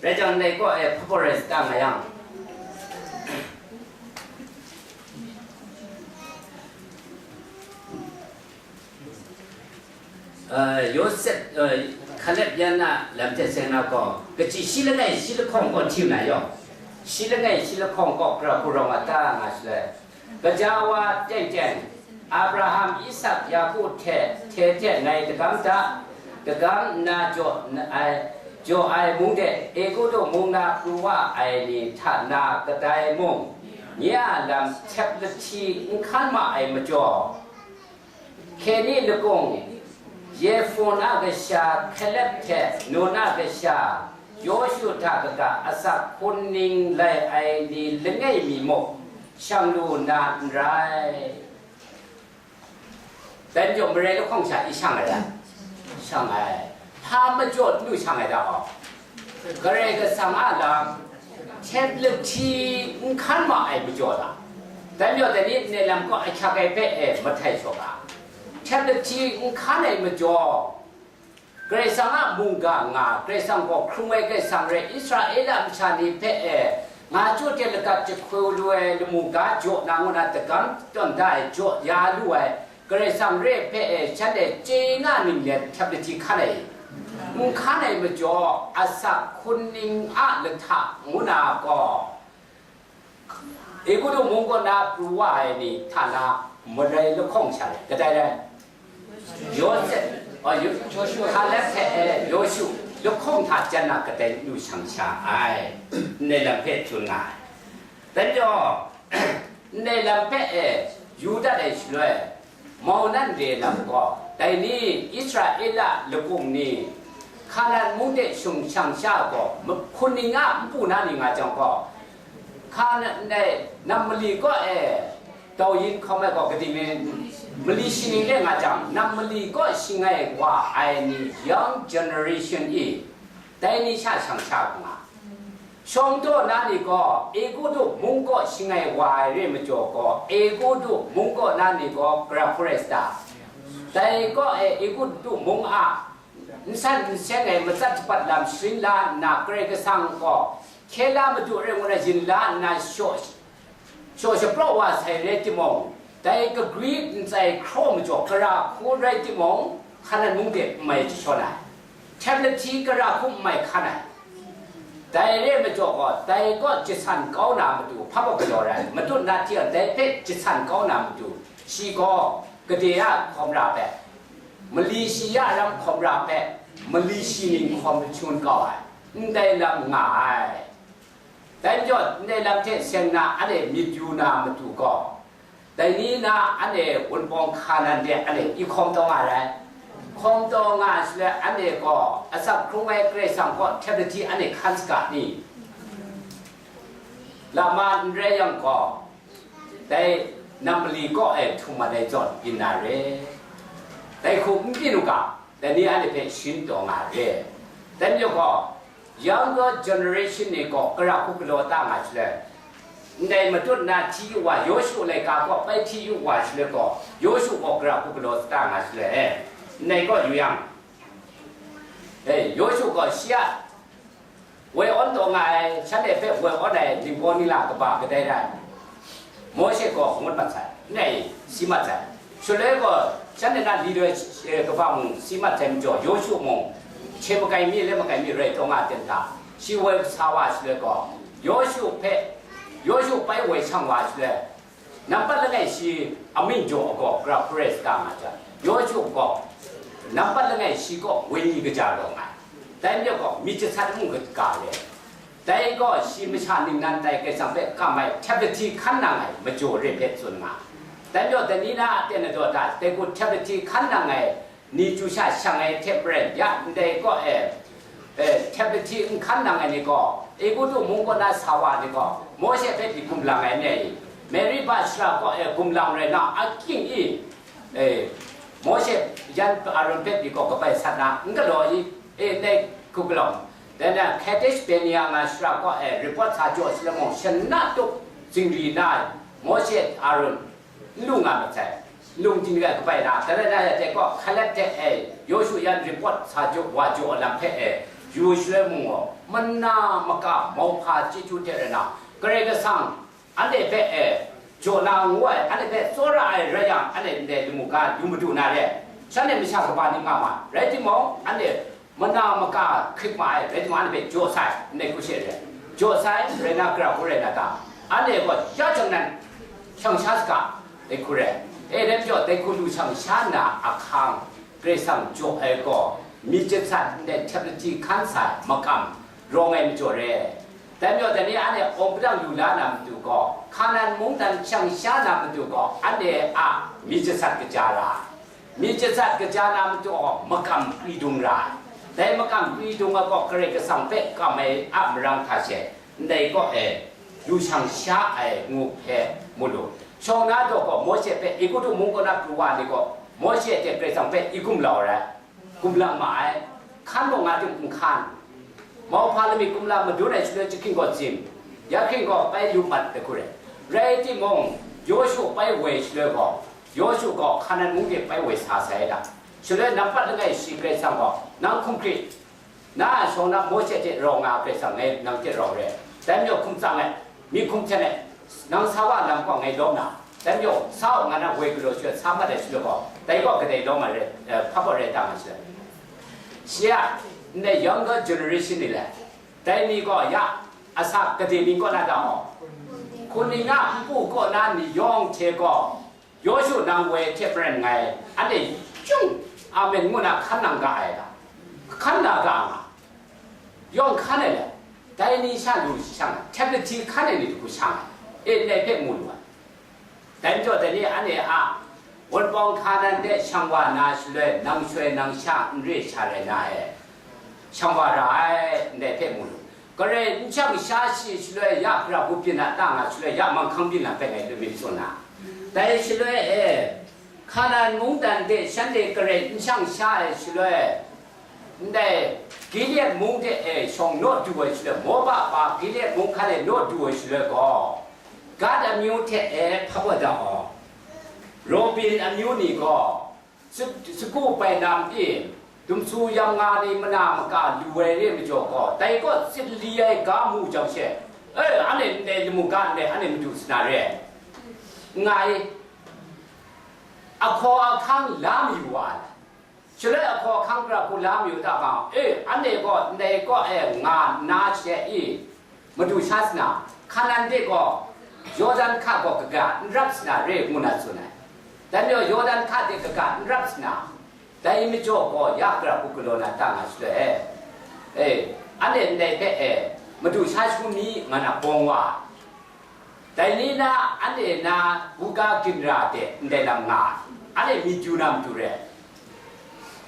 Rai jang, ndai kaw e hpa pawt rai sa ta nga yang, eh, Yawsep, eh, Hkalep yan na lam hte seng na gaw, kaji shi langai shi lahkawng kaw hti na yaw, shi langai shi lahkawng kaw gara hku rawng a ta nga shaloi, Gaja wa teng teng, Abraham, Isak, Yaku hte, hte hte ngai dagam da, dagam nna jaw n-, ai, jaw ai mung de, Egutu mung na pru wa ai ni hta na kadai mung, nye a lam htep lahti n hkan ma ai majaw, Keni lakung, Yefun a kasha Hkalep hte Nun a kasha Yawshu hta kaga asak hkun ning lai ai ni langai mi muk shang lu na n rai. Dai majaw marai lahkawng sha i shang ai rai? Shang ai. Hpa majaw n lu shang ai da gaw, Karai Kasang a lam htep lahti n hkan ma ai majaw da. Dai majaw dai ni ndai lam kaw ahkyak ai hpe e mahtai shaw ga. Htep lahti n hkan ai majaw, Karai Kasang a mungga nga, Karai Kasang gaw hkrung ai Karai Kasang rai, Israela masha ni hpe e, nga chyu hte lagat jahku lu ai lamu ga jaw na ngu na dagam tawn da ai, jaw ya lu ai, Karai Kasang re hpe e, shanhte chye nga ning let htep lahti hkan ai, n hkan ai majaw, asak hkun ning a lahta ngu na gaw, Egutu mung kaw na pru wa ai ni hta na marai lahkawng sha rai, kadai rai? Yawsep, oh, Yo-, Kalep hte, eh, Yawshu lahkawng hta jan na kadai lu shang sha ai, ndai lam hpe tsun nga ai. Dai majaw, ndai lam hpe e yu dat ai shaloi, mau nan re lam gaw, dai ni Israela lakung ni, Hkanan mung de shung shang sha gaw, mahkun ning a npu na ni nga jang gaw, Hkanan dai nam mali kaw e dau yin hkawm ai gaw, kaning rai, mali shi ning re nga jang, nam mali kaw shangai wa ai ni, young generation i, dai ni sha shang sha nga. Shawng daw na ni gaw, Egutu mung kaw shangai wa ai re majaw gaw, Egutu mung kaw na ni gaw gara hku rai sa ta? Dai kaw e Egutu mung a n san n seng ai matsat shapat lam sharin la nna, Karai Kasang gaw hkye la madu rai ngu na yin la nna shaw, shaw shapraw wa sai rai timung, dai kagri ntsai hkraw majaw gara hku rai timung, Hkanan mung de n mai jashawn ai, htep lahti gara hku n mai hkan ai. Dai re majaw gaw, dai kaw jasan kau na matu hpa gaw galaw rai, matut na hti dai hpe jasan kau na matu, shi gaw gade a hkawm ra hpe, mali shi ya ram hkawm ra hpe, mali shi ning hkawm shangun kau ai, ndai lam nga ai. Dai majaw, ndai lam hte seng na anhte myit yu na matu gaw, dai ni na anhte wunpawng Hkanan de anhte i hkawm taw nga rai. Hkawm taw nga ai shaloi, anhte gaw asak hkrung ai Karai Kasang kaw htep lahti anhte hkan saga ni? Lama n rai yang gaw, dai nam mali kaw e htum mat ai zawn byin na re. Dai hku n byin u ga, dai ni anhte hpe sharin taw nga re. Dai majaw gaw, younger generation ni gaw gara hku galaw ta nga shaloi, ndai matut na hti yu wa, Yawshu laika gaw bai hti yu wa shaloi gaw, Yawshu gaw gara hku galaw ta nga shaloi, eh, ndai kaw yu yang, eh, Yawshu gaw shi a woi awn taw nga ai, shanhte hpe woi awn ai ningbaw ningla kaba kadai rai? Mawshe gaw ngut mat sai, ngai si mat sai. Shaloi gaw, shanhte na li doi, eh, kaba mung si mat sai majaw, Yawshu mung, hkye makai mi, le makai mi rai taw nga ten hta, shi woi sa wa shaloi gaw, Yawshu hpe, Yawshu bai woi shang wa shaloi, Nampat langai shi amying jaw gaw, gara hkru rai saga nga jang, Yawshu gaw nampat langai shi gaw wenyi kaja rawng ai. Dai majaw gaw, myit jasat mung kaga re. Dai gaw shi masha ningnan tai Karai Kasang hpe kam ai, tablet hkan nang ai majaw re hpe tsun nga. Dai majaw, dai ni na a ten na daw ta, dai hku tablet hkan nang ai ni chyu sha shang ai hte maren, ya ndai kaw e, e, tablet n hkan nang ai ni gaw, Egutu mung kaw na sa wa ni gaw, Mawshe hpe di gumlang ai ni, Meriba shara kaw e gumlang rai na, aking i, e, Mawshe yan Aron hpe di gaw kabai sat na, n galaw i, e, ndai hku galaw. Dai na Kadesh Barnea nga shara kaw e report sa jaw shaloi mung, shana tup zingri na ai, Mawshe Aron n lu nga masai, lung ting rai kabai na, dai rai na ya dai gaw, Kaleb hte e, Yawshu yan report sa jaw wa jaw lam hpe e, yu shaloi mung gaw, mana maka mauhpa chyeju hte rai na, Karai Kasang anhte hpe e, jaw na ngu ai, anhte hpe tsawra ai rai yang, anhte ndai lamu ga lu madu na re, shanhte masha kaba ni nga ma, rai timung, anhte mana maka hkrit ma ai, rai timung, anhte hpe jaw sai, ndai hku she re. Jaw sai, rai na, gara hku rai na ta? Anhte gaw ya jang nan shang sha saga, dai hku re. E, dai majaw, dai hku lu shang sha na ahkang, Karai Kasang jaw ai gaw, myit jasat ndai tablet hkan sai, makam rawng ai majaw re. Dai majaw, dai ni anhte awng padang lu la na matu gaw, Hkanan mungdan shang sha na matu gaw, anhte a myit jasat kaja ra ai. Myit jasat kaja na matu gaw, makam kri dung ra ai. Dai makam kri dung ai gaw, Karai Kasang hpe kam ai a marang hta she, ndai kaw e, lu shang sha ai ngu hpe mu lu. Shawng na daw gaw, Mawshe hpe Egutu mung kaw na pru wa ni gaw, Mawshe hte Karai Kasang hpe i gumlau ai, gumlang ma ai, hkan gaw nga tim n hkan. Mauhpa lamik kumla madun ai shaloi jahkring gaw zim, ya hkring gaw pai lu mat dahku rai. Rai timung, Yawshu pai woi shaloi gaw, Yawshu gaw Hkanan mung de pai woi sa sai da. Shaloi nampat langai shi Karai Kasang gaw, nang hkum hkrit, na a shawng na Mawshe hte rau nga Karai Kasang ngai nang hte rau re. Dai majaw hkum tsang ai, myi hkum hten ai, nang sa wa lam gaw ngai lawm na, dai majaw sa u nga na woi galaw shaloi sa mat ai shaloi gaw, dai gaw kadai lawm ai rai, eh, hpa gaw rai ta nga shaloi. Shi a, ndai younger generation ni le, dai ni gaw ya, asak gade ni kaw na ta maw? Hkuning a npu kaw na ni yawng hte gaw, Yawshu nang woi hte maren ngai, anhte chyung, amen ngu na hkan nang ga ai ta? Hkan na ga nga. Yawng hkan ai le, dai ni sha lu shang ai, tablet hkan ai ni hku shang ai, e, ndai hpe mu lu ai. Dai majaw, dai ni anhte a wunpawng Hkanan de shang wa na shaloi, nang shaloi nang sha n re sha rai na e, shang wa ra ai, ndai hpe mu lu. Karai n shang sha shi shaloi, ya gara hku byin na ta nga shaloi, ya manghkang byin na hpe ngai lu myit tsun na. Dai shaloi e, Hkanan mungdan de shanhte karai n shang sha ai shaloi, ndai Gilead mung de e shawng naw du ai shaloi, Moba pa Gilead mung hkan e naw du ai shaloi gaw, Gad amyu hte e hpa wa da gaw, Robin amyu ni gaw, sa-, sagu bai nam e, dumsu yam nga ni mana maka lu ai re majaw gaw, dai gaw tsit li ai ga mu jang she, e, anhte ndai lamu ga ndai anhte madu sa na re, nga ai, ahkaw ahkang la mayu wa ai. Shaloi ahkaw ahkang gara hku la mayu ta ga, e, anhte gaw ndai kaw e nga nna she i, madu sha sa na, Hkanan de gaw Yawdan hka gaw kaga n rap sa na re ngu na tsun ai. Dai majaw Yawdan hka de kaga n rap sa na, dai majaw gaw ya gara hku galaw na ta nga shaloi e, e, anhte ndai hpe e, madu sha shangun mi nga na bawng wa ai. Dai ni na anhte na buga ginra de ndai lam nga ai, anhte myit yu na matu re.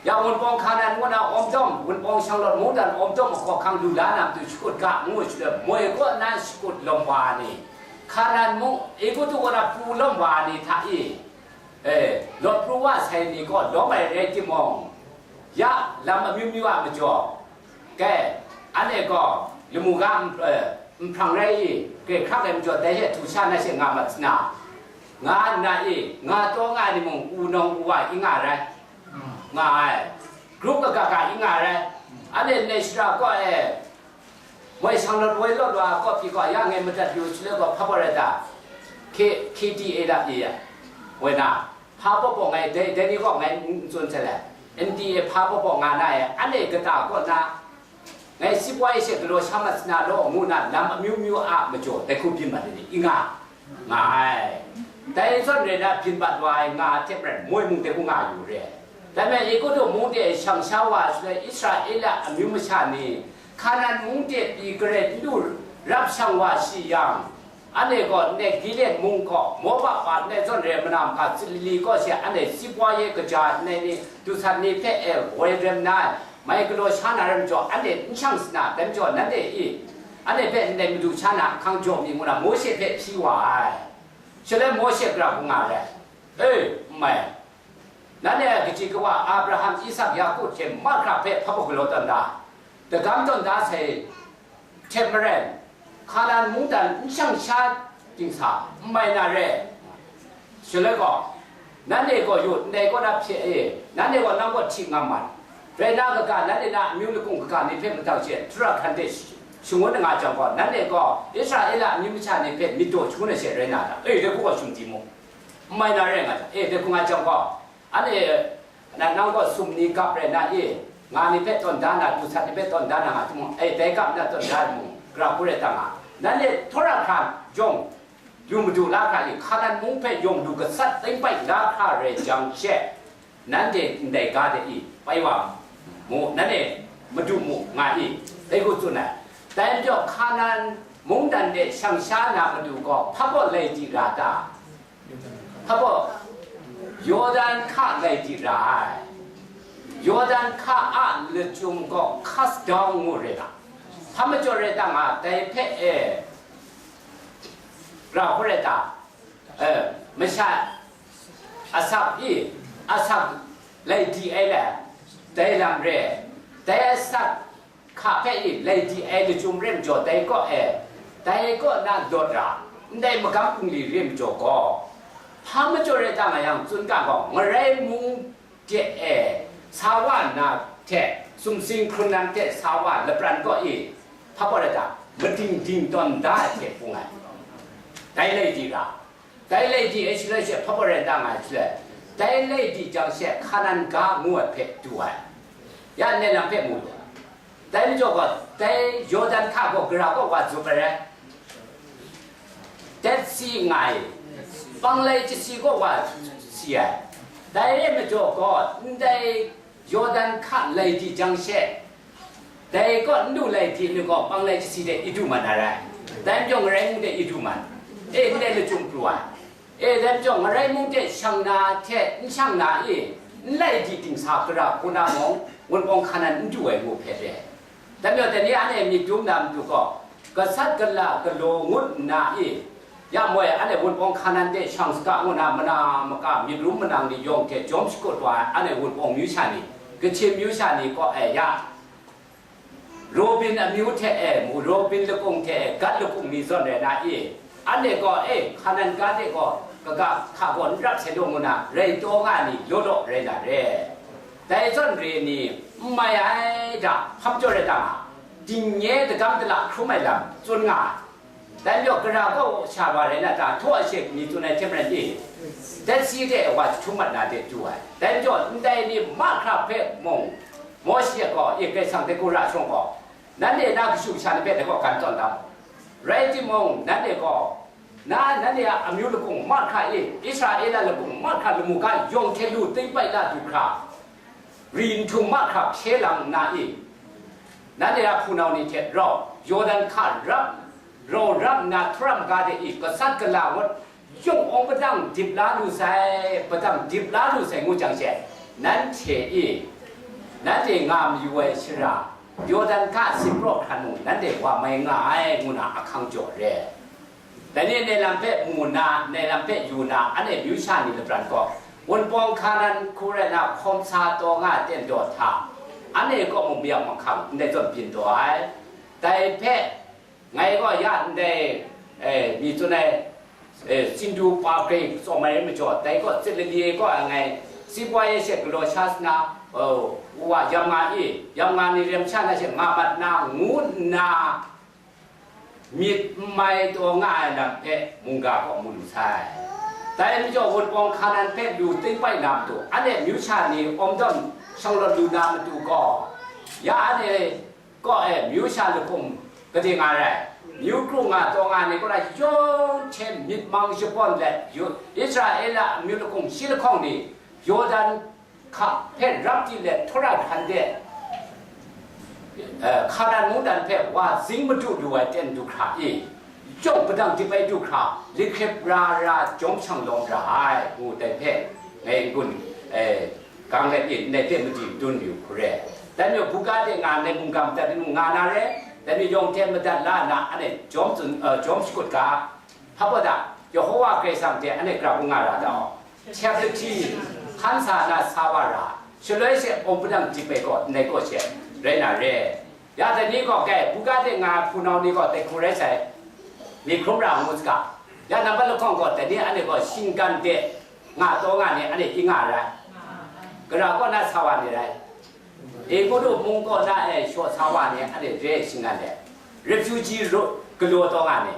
Ya wunpawng Hkanan ngu na awm dawm, wunpawng Shanglawt mungdan awm dawm ahkaw ahkang lu la na matu shakut ga ngu shaloi, moi kaw na shakut lawm wa ai ni, Hkanan mung Egutu kaw na pru lawm wa ai ni hta i, e, lawt pru wa sai ni gaw lawm ai rai timung, ya lam amyu myu a majaw, kai, anhte gaw lamu ga n-, e, nhprang rai i, grai hkrak ai majaw, dai hte htu sha na she nga mat sa na, nga nna i, nga taw nga ai ni mung, u nawng u wa i nga rai, nga ai, grup kaga ga i nga rai, anhte ndai shara kaw e, moi Shanglawt woi lawt wa kaw pyi gaw, ya ngai madat yu shaloi gaw, hpa gaw rai ta? K-, K T A la pyi ya, woi na, hpa baw baw ngai, dai, dai ni gaw ngai n tsun sai le, N D A hpa baw baw nga na e, anhte kata kaw na, ngai sipwai she galaw sha mat sa na law, ngu na lam amyu myu a majaw, dai hku byin mat ai ni, i nga, nga ai. Dai zawn rai na, byin bat wa ai nga hte maren, moi mung de ku nga yu re. Dai majaw, Egutu mung de shang sha wa shaloi, Israela amyu masha ni Hkanan mung de pyi garai n du rap shang wa shi yang, anhte gaw ndai Gilead mung gaw, Moba wa ndai zawn rai mana maka Galili kaw she anhte sipwa ye kaja ndai ni, dusat ni hpe e woi rem na ai, mai galaw sha na rai majaw, anhte n shang sa na, dai majaw nanhte i, anhte hpe ndai madu sha na ahkang jaw mi ngu na Mawshe hpe hpyi wa ai. Shaloi Mawshe gara hku nga ai, E, n mai, nanhte a kaji kawa Abraham, Isak, Yaku hte mahkra hpe hpa baw galaw tawn da, dagam tawn da sai hte maren, Hkanan mungdan n shang sha dingsa n mai na re. Shaloi gaw, nanhte gaw yu, ndai kaw na hpye e, nanhte gaw nang kaw hti ngam mat. Rai na kaga, nanhte na amyu lakung kaga ni hpe mahtang she, htura hkan de shangun nga jang gaw, nanhte gaw Israela amyu masha ni hpe myit daw shangun ai she rai na ta? E, dai hku gaw shum di mu. N mai na rai nga jang, e, dai hku nga jang gaw, anhte na nang gaw sum ni gap rai na i, nga ni hpe tawn da na, dusat ni hpe tawn da na nga timung, e, dai gap na tawn da mung, gara hku rai ta nga. Nanhte htura hkan jawng, lu madu la hkra i, Hkanan mung hpe yawng lu gasat teng bai la hkra rai jang she, nanhte ndai ga de i, bai wa mu, nanhte madu mu, nga i, dai hku tsun ai. Dai majaw, Hkanan mungdan de shang sha na madu gaw hpa baw lai di ra ta? Hpa baw, Yawdan hka lai di ra ai. Yawdan hka a lachyum gaw Kasdawng ngu re ga. Hpa majaw rai ta nga, dai hpe e, ra hku rai ta? E, masha asak i, asak lai di ai le, dai lam re, dai asak hka hpe i lai di ai lachyum re majaw, dai kaw e, dai kaw na lawt ra, ndai magam bungli re majaw gaw, hpa majaw rai ta nga yang, tsun ga gaw, ngarai mung de e sa wa nna hte, sumsing hkrun nan hte sa wa lapran kaw i, hpa gaw rai ta, mading ding tawn da ai hte hpung ai, dai lai di ra. Dai lai di ai shaloi she hpa gaw rai ta nga ai shaloi, dai lai di jang she Hkanan ga ngu ai hpe du ai. Ya, ndai lam hpe mu lu. Dai majaw gaw, dai Yawdan hka gaw gara kaw wa zup ai rai? Dead Sea nga ai, panglai chyasi kaw wa si ai. Dai rai majaw gaw, ndai Yawdan hka lai di jang she, dai kaw n du lai di ni gaw, panglai chyasi de i du mat na rai. Dai majaw ngarai mung de i du mat. E, ndai lachyum pru ai. E, dai majaw ngarai mung de shang na hte n shang na i, n lai di dingsa gara hku na mung, Wunpawng Hkanan n du ai ngu hpe re. Dai majaw, dai ni anhte myit dum na matu gaw, gasat gala galaw ngut nna i, ya moi, anhte Wunpawng Hkanan de shang saga ngu na, mana maka myit rum manang ni yawng hte jawm shakut wa ai, anhte Wunpawng myu sha ni, Kachin myu sha ni kaw ai ya, Robin amyu hte e mu, Robin lakung hte e Gad lakung ni zawn rai na i, anhte gaw, e, Hkanan ga de gaw kaga hka gaw n rap sai law ngu na, rai taw nga ai ni law law rai na re. Dai zawn re ni, n mai ai da, hpa majaw rai ta nga, dingnye dagam dala hkrum ai lam tsun nga ai. Dai majaw, gara kaw sha wa rai na ta, htaw a she ni tsun ai hte maren i, Dead Sea de wa jahtum mat na de du ai. Dai majaw, ndai ni mahkra hpe mung, Mawshe gaw, e, Karai Kasang de ku ra shawng gaw, nanhte na kashu kasha ni hpe dai gaw gan tawn da mu. Rai timung, nanhte gaw, na, nanhte a amyu lakung mahkra e, Israela lakung mahkra lamu ga yawng hte lu teng bai la du hkra, ri nhtum mahkra hpye lang nna i, nanhte a hpunau ni hte rau, Yawdan hka rap, rau rap nna, htaram ga de i, gasat gala ngut, yung awng padang dip la lu sai, padang dip la lu sai ngu jang she, nanhte i, nanhte nga mayu ai shara, Yawdan hka simpraw hkran mung, nanhte wa mai nga ai, ngu na ahkang jaw re. Dai ni ndai lam hpe mu nna, ndai lam hpe yu nna, anhte myu sha ni lapran gaw, Wunpawng Hkanan hku rai na, hkawm sa taw nga ai ten daw hta, anhte kaw mung mayam mahkang ndai zawn byin taw ai. Dai hpe, ngai gaw ya ndai, e, mi tsun ai, e, Sindu pa hkrai tsawm ai rai majaw, dai gaw Galili kaw ai ngai, sipwa ye she galaw sha sa na, o, u wa yam nga i, yam nga ni rem sha na she nga mat na, ngu nna, myit n mai taw nga ai lam hpe mungga kaw mu lu sai. Dai majaw, Wunpawng Hkanan hpe lu teng bai na matu, anhte myu sha ni awm dawn shanglawt lu na matu gaw, ya anhte kaw e myu sha lahkum gade nga rai. Myu kru nga taw nga ni kaw na yawng hte myit mang shabawn let, Yu-, Israela amyu lakung shi lahkawng ni Yawdan hka hpe rap di let htaw ra hkan de, eh, Hkanan mungdan hpe wa zing madu lu ai ten du hkra i, yawng padang dip ai du hkra, likrip ra ra jawm shang lawm ra ai, ngu dai hpe ngai n-gun, eh, gang let i, ndai hte madi dun yu hkru re. Dai majaw, buga de nga ndai mungga madat ning nga na re, dai majaw yawng hte madat la nna, anhte jawm tsun, eh, jawm shakut ga, hpa baw da, Yehova Karai Kasang hte anhte grau nga ra dau. Chapter hkan sa na sa wa ra, shaloi she awng padang dip ai gaw ndai gaw she rai na re. Ya dai ni gaw kai, buga de nga hpunau ni gaw dai hku rai sai, myit hkrum ra ngu saga. Ya nambat lahkawng gaw dai ni anhte gaw shinggan de nga taw nga ni anhte i nga rai. Gara kaw na sa wa ni rai. Egutu mung kaw na e shaw sa wa ni anhte re ai shinggan de. Refugee ro-, galaw taw nga ni.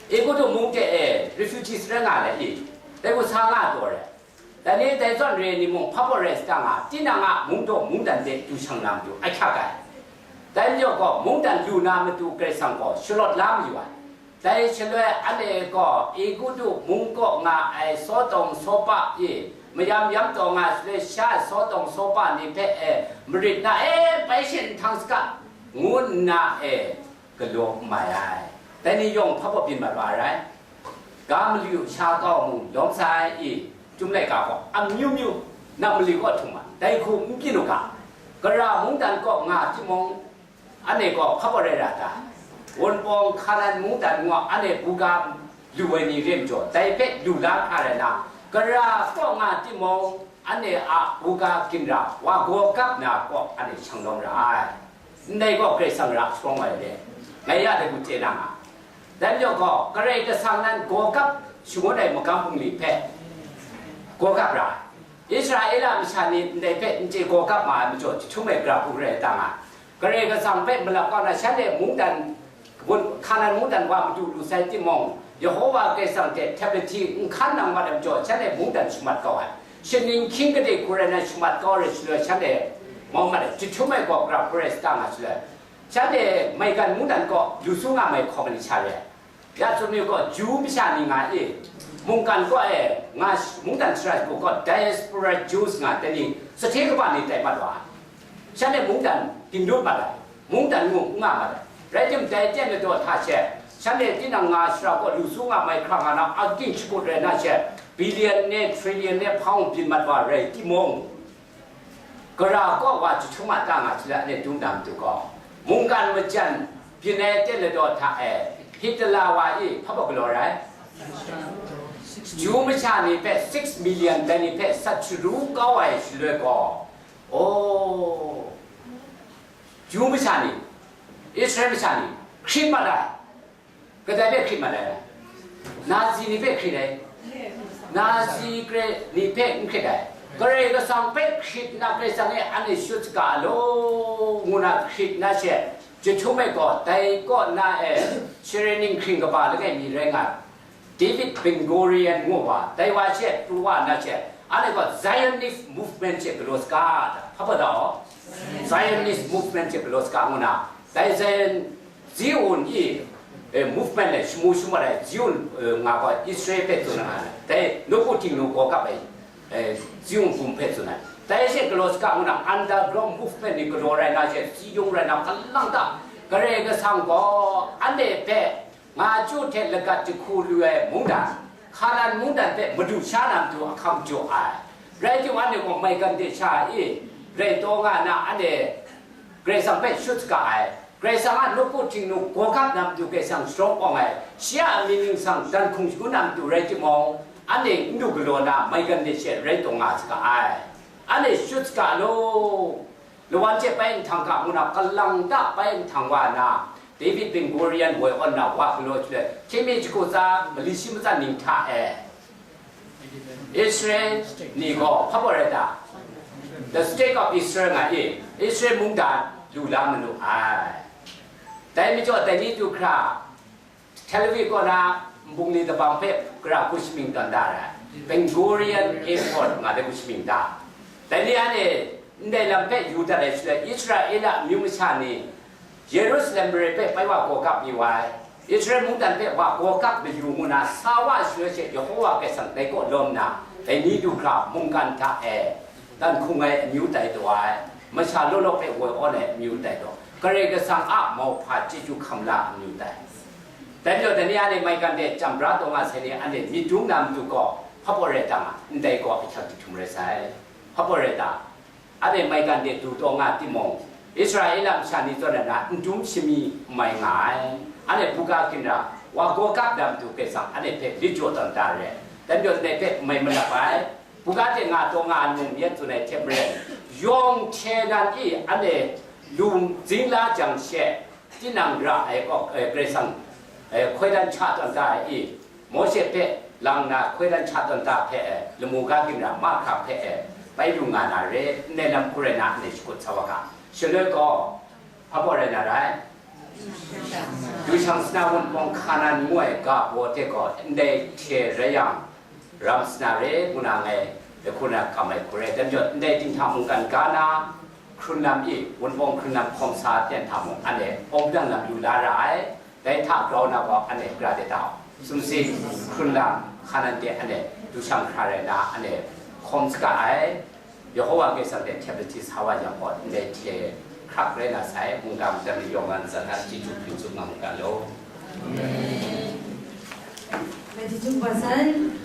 Egutu mung hte e refugee sarai nga le i, dai hku sa nga taw re. Dai ni dai zawn re ni mung hpa baw rai sa ta nga, tinang a mungdaw mungdan de du shang na matu ahkyak ai. Dai majaw gaw mungdan lu na matu Karai Kasang gaw shalawt la mayu ai. Dai shaloi anhte gaw Egutu mung kaw nga ai Sawdawng Sawpa i mayam yam taw nga shaloi sha Sawdawng Sawpa ni hpe e marit na e bai shin htang saga ngu nna e galaw n mai ai. Dai ni yawng hpa baw byin mat wa ai rai. Ga mali sha kau mung lawm sai i, Chyum laika gaw amyu myu nang mali kaw htum ma, dai hku n byin u ga, gara mungdan kaw nga timung, anhte gaw hpa baw rai ra ta? Wunpawng Hkanan mungdan ngu anhte buga lu ai ni re majaw, dai hpe lu la hkra rai na, gara kaw nga timung, anhte a buga ginra wa gaw gap na kaw anhte shang lawm ra ai. Ndai gaw Karai Kasang ra sharawng ai re, ngai ya de gu chye na nga. Dai majaw gaw, Karai Kasang nan gaw gap shangun ai magam bungli hpe gaw gap ra ai. Israela masha ni ndai hpe n chye gaw gap ma ai majaw, jahtum ai gara hku rai ta nga. Karai Kasang hpe malap kau na shanhte mungdan, Hkanan mungdan wa madu lu sai timung, Yehova Karai Kasang hte Tabhti nhkan nang mat ai majaw, shanhte mungdan shamat kau ai. Shaning hkying gade hku rai na shamat kau ai shaloi, shanhte mau mat ai, jahtum ai gaw gara hku rai sa ta nga shaloi, shanhte maigan mungdan kaw lu su nga mai hkawm ai ni sha re ai. Ya tsun mi gaw, Ju masha ni nga e, mungkan kaw e nga sh-, mungdan shara shagu gaw diaspora Jews nga ai ni, sahte kaba ni tai mat wa ai. Shanhte mungdan ginlut mat ai, mungdan mung n nga mat ai. Rai tim, dai ten ladaw hta she, shanhte tinang nga shara kaw lu su nga mai hkra nga na, aking shakut rai na she, billion ne, trillion ne hpang byin mat wa rai timung, gara kaw wa jahtum a ta nga shaloi anhte dum na matu gaw, mungkan majan byin ai ten ladaw hta e, Hitler wa e hpa baw galaw rai? Ju masha ni hpe six million dai ni hpe sat sharu kau ai shaloi gaw, oh, Ju masha ni, Israel masha ni, hkrit mat ai. Kadai hpe hkrit mat ai? Nazi ni hpe hkrit ai. Nazi Karai ni hpe n hkrit ai. Karai Kasang hpe hkrit nna, Karai Kasang e anhte shut saga law, ngu na hkrit na she, jahtum ai gaw, dai kaw na e, Shareni hkring kaba langai mi rai nga ai, David Ben Gurion ngu wa, dai wa she pru wa nna she, anhte gaw Zionist movement she galaw saga ai, hpa baw da aw? Zionist movement she galaw saga ngu na, dai Zion, Zion i, eh, movement le shamu shamat ai Zion, eh, nga gaw Israel hpe tsun ai, dai nawku htingnu gaw kap ai, eh, Zion hkum hpe tsun ai. Dai she galaw saga ngu na, underground movement ni galaw rai na she, si yung rai na, hkalang ta, Karai Kasang gaw anhte hpe nga chyu hte lagat jahku lu ai mungdan, Hkanan mungdan hpe madu sha na matu ahkang jaw ai. Rai timung, anhte gaw maigan de sha e, rai taw nga na, anhte Karai Kasang hpe shut saga ai. Karai Kasang a nawku htingnu gaw gap na matu Karai Kasang sharawng awng ai. Shi a mying ningsang dan hkung shangun na matu rai timung, anhte n du galaw na, maigan de she rai taw nga saga ai. Anhte shut saga law. Lawan hte bai nhtang ga ngu na, kalang ta bai nhtang wa na, David Ben Gurion woi awn na wa galaw shaloi, hkying mi jahku tsa mali shi matsan ning hta e, Israel ni gaw hpa baw rai ta? The State of Israel nga e, Israel mungdan lu la manu ai. Dai majaw, dai ni du hkra, Tel Aviv kaw na nbungli dabang hpe gara hku shamying tawn da ai, Ben Gurion Airport nga de hku shamying da. Dai ni anhte ndai lam hpe yu dat ai shaloi, Israela amyu masha ni Yerusalem mare hpe bai wa gawgap mi wa ai, Israel mungdan hpe wa gawgap mayu ngu na sa wa shaloi she, Yehova Karai Kasang dai kaw lawm nna, dai ni du hkra mungkan hta e dan hkung ai amyu tai taw ai, masha law law hpe woi awn ai amyu tai taw, Karai Kasang a mauhpa chyeju hkam la amyu tai. Dai majaw, dai ni anhte maigan de chyam bra taw nga sai ni, anhte myit dum na matu gaw, hpa baw rai ta nga, ndai gaw ahkyak jahtum rai sai. Hpa baw rai ta? Anhte maigan de du taw nga timung, Israela masha ni zawn ai na n dum shami n mai nga ai. Anhte buga ginra, wa gawgap na matu Karai Kasang anhte hpe lit jaw tawn da re. Dai majaw, ndai hpe mai malap ai. Buga de nga taw nga ai mung myit tsun ai hte maren, yawng hte nan i anhte lu zing la jang she, tinang ra ai kaw, eh, Karai Kasang, eh, hkoi dan hta tawn da ai i, Mawshe hpe lang na hkoi dan hta tawn da hpe, eh, lamu ga ginra mahkra hpe, eh, bai lu nga na re, ndai lam hku rai na, anhte shakut sa wa ga. Shaloi gaw, hpa baw rai na rai? Dushang sana wunpawng Hkanan ngu ai ga baw hte gaw, ndai hte rai yang, ram sana re, ngu na ngai, dai hku na kam ai hku rai. Dai majaw, ndai dinghta mungkan ga na, hkrun lam i, wunpawng hkrun lam hkawm sa ten hta mung, anhte hpawng dan lam lu la ra ai, dai hta grau na gaw, anhte gara de tau? Sumsing, hkrun lam, Hkanan de anhte dushang hkra rai na, anhte hkawm saga ai. Yehova Karai Kasang hte hte pahti sa wa yang gaw, ndai hte hkrak rai na sai, mungga madan mayawng nga ntsa na, chyeju hpring tsup nga mu ga law. Amen. Gratitude, Pastor.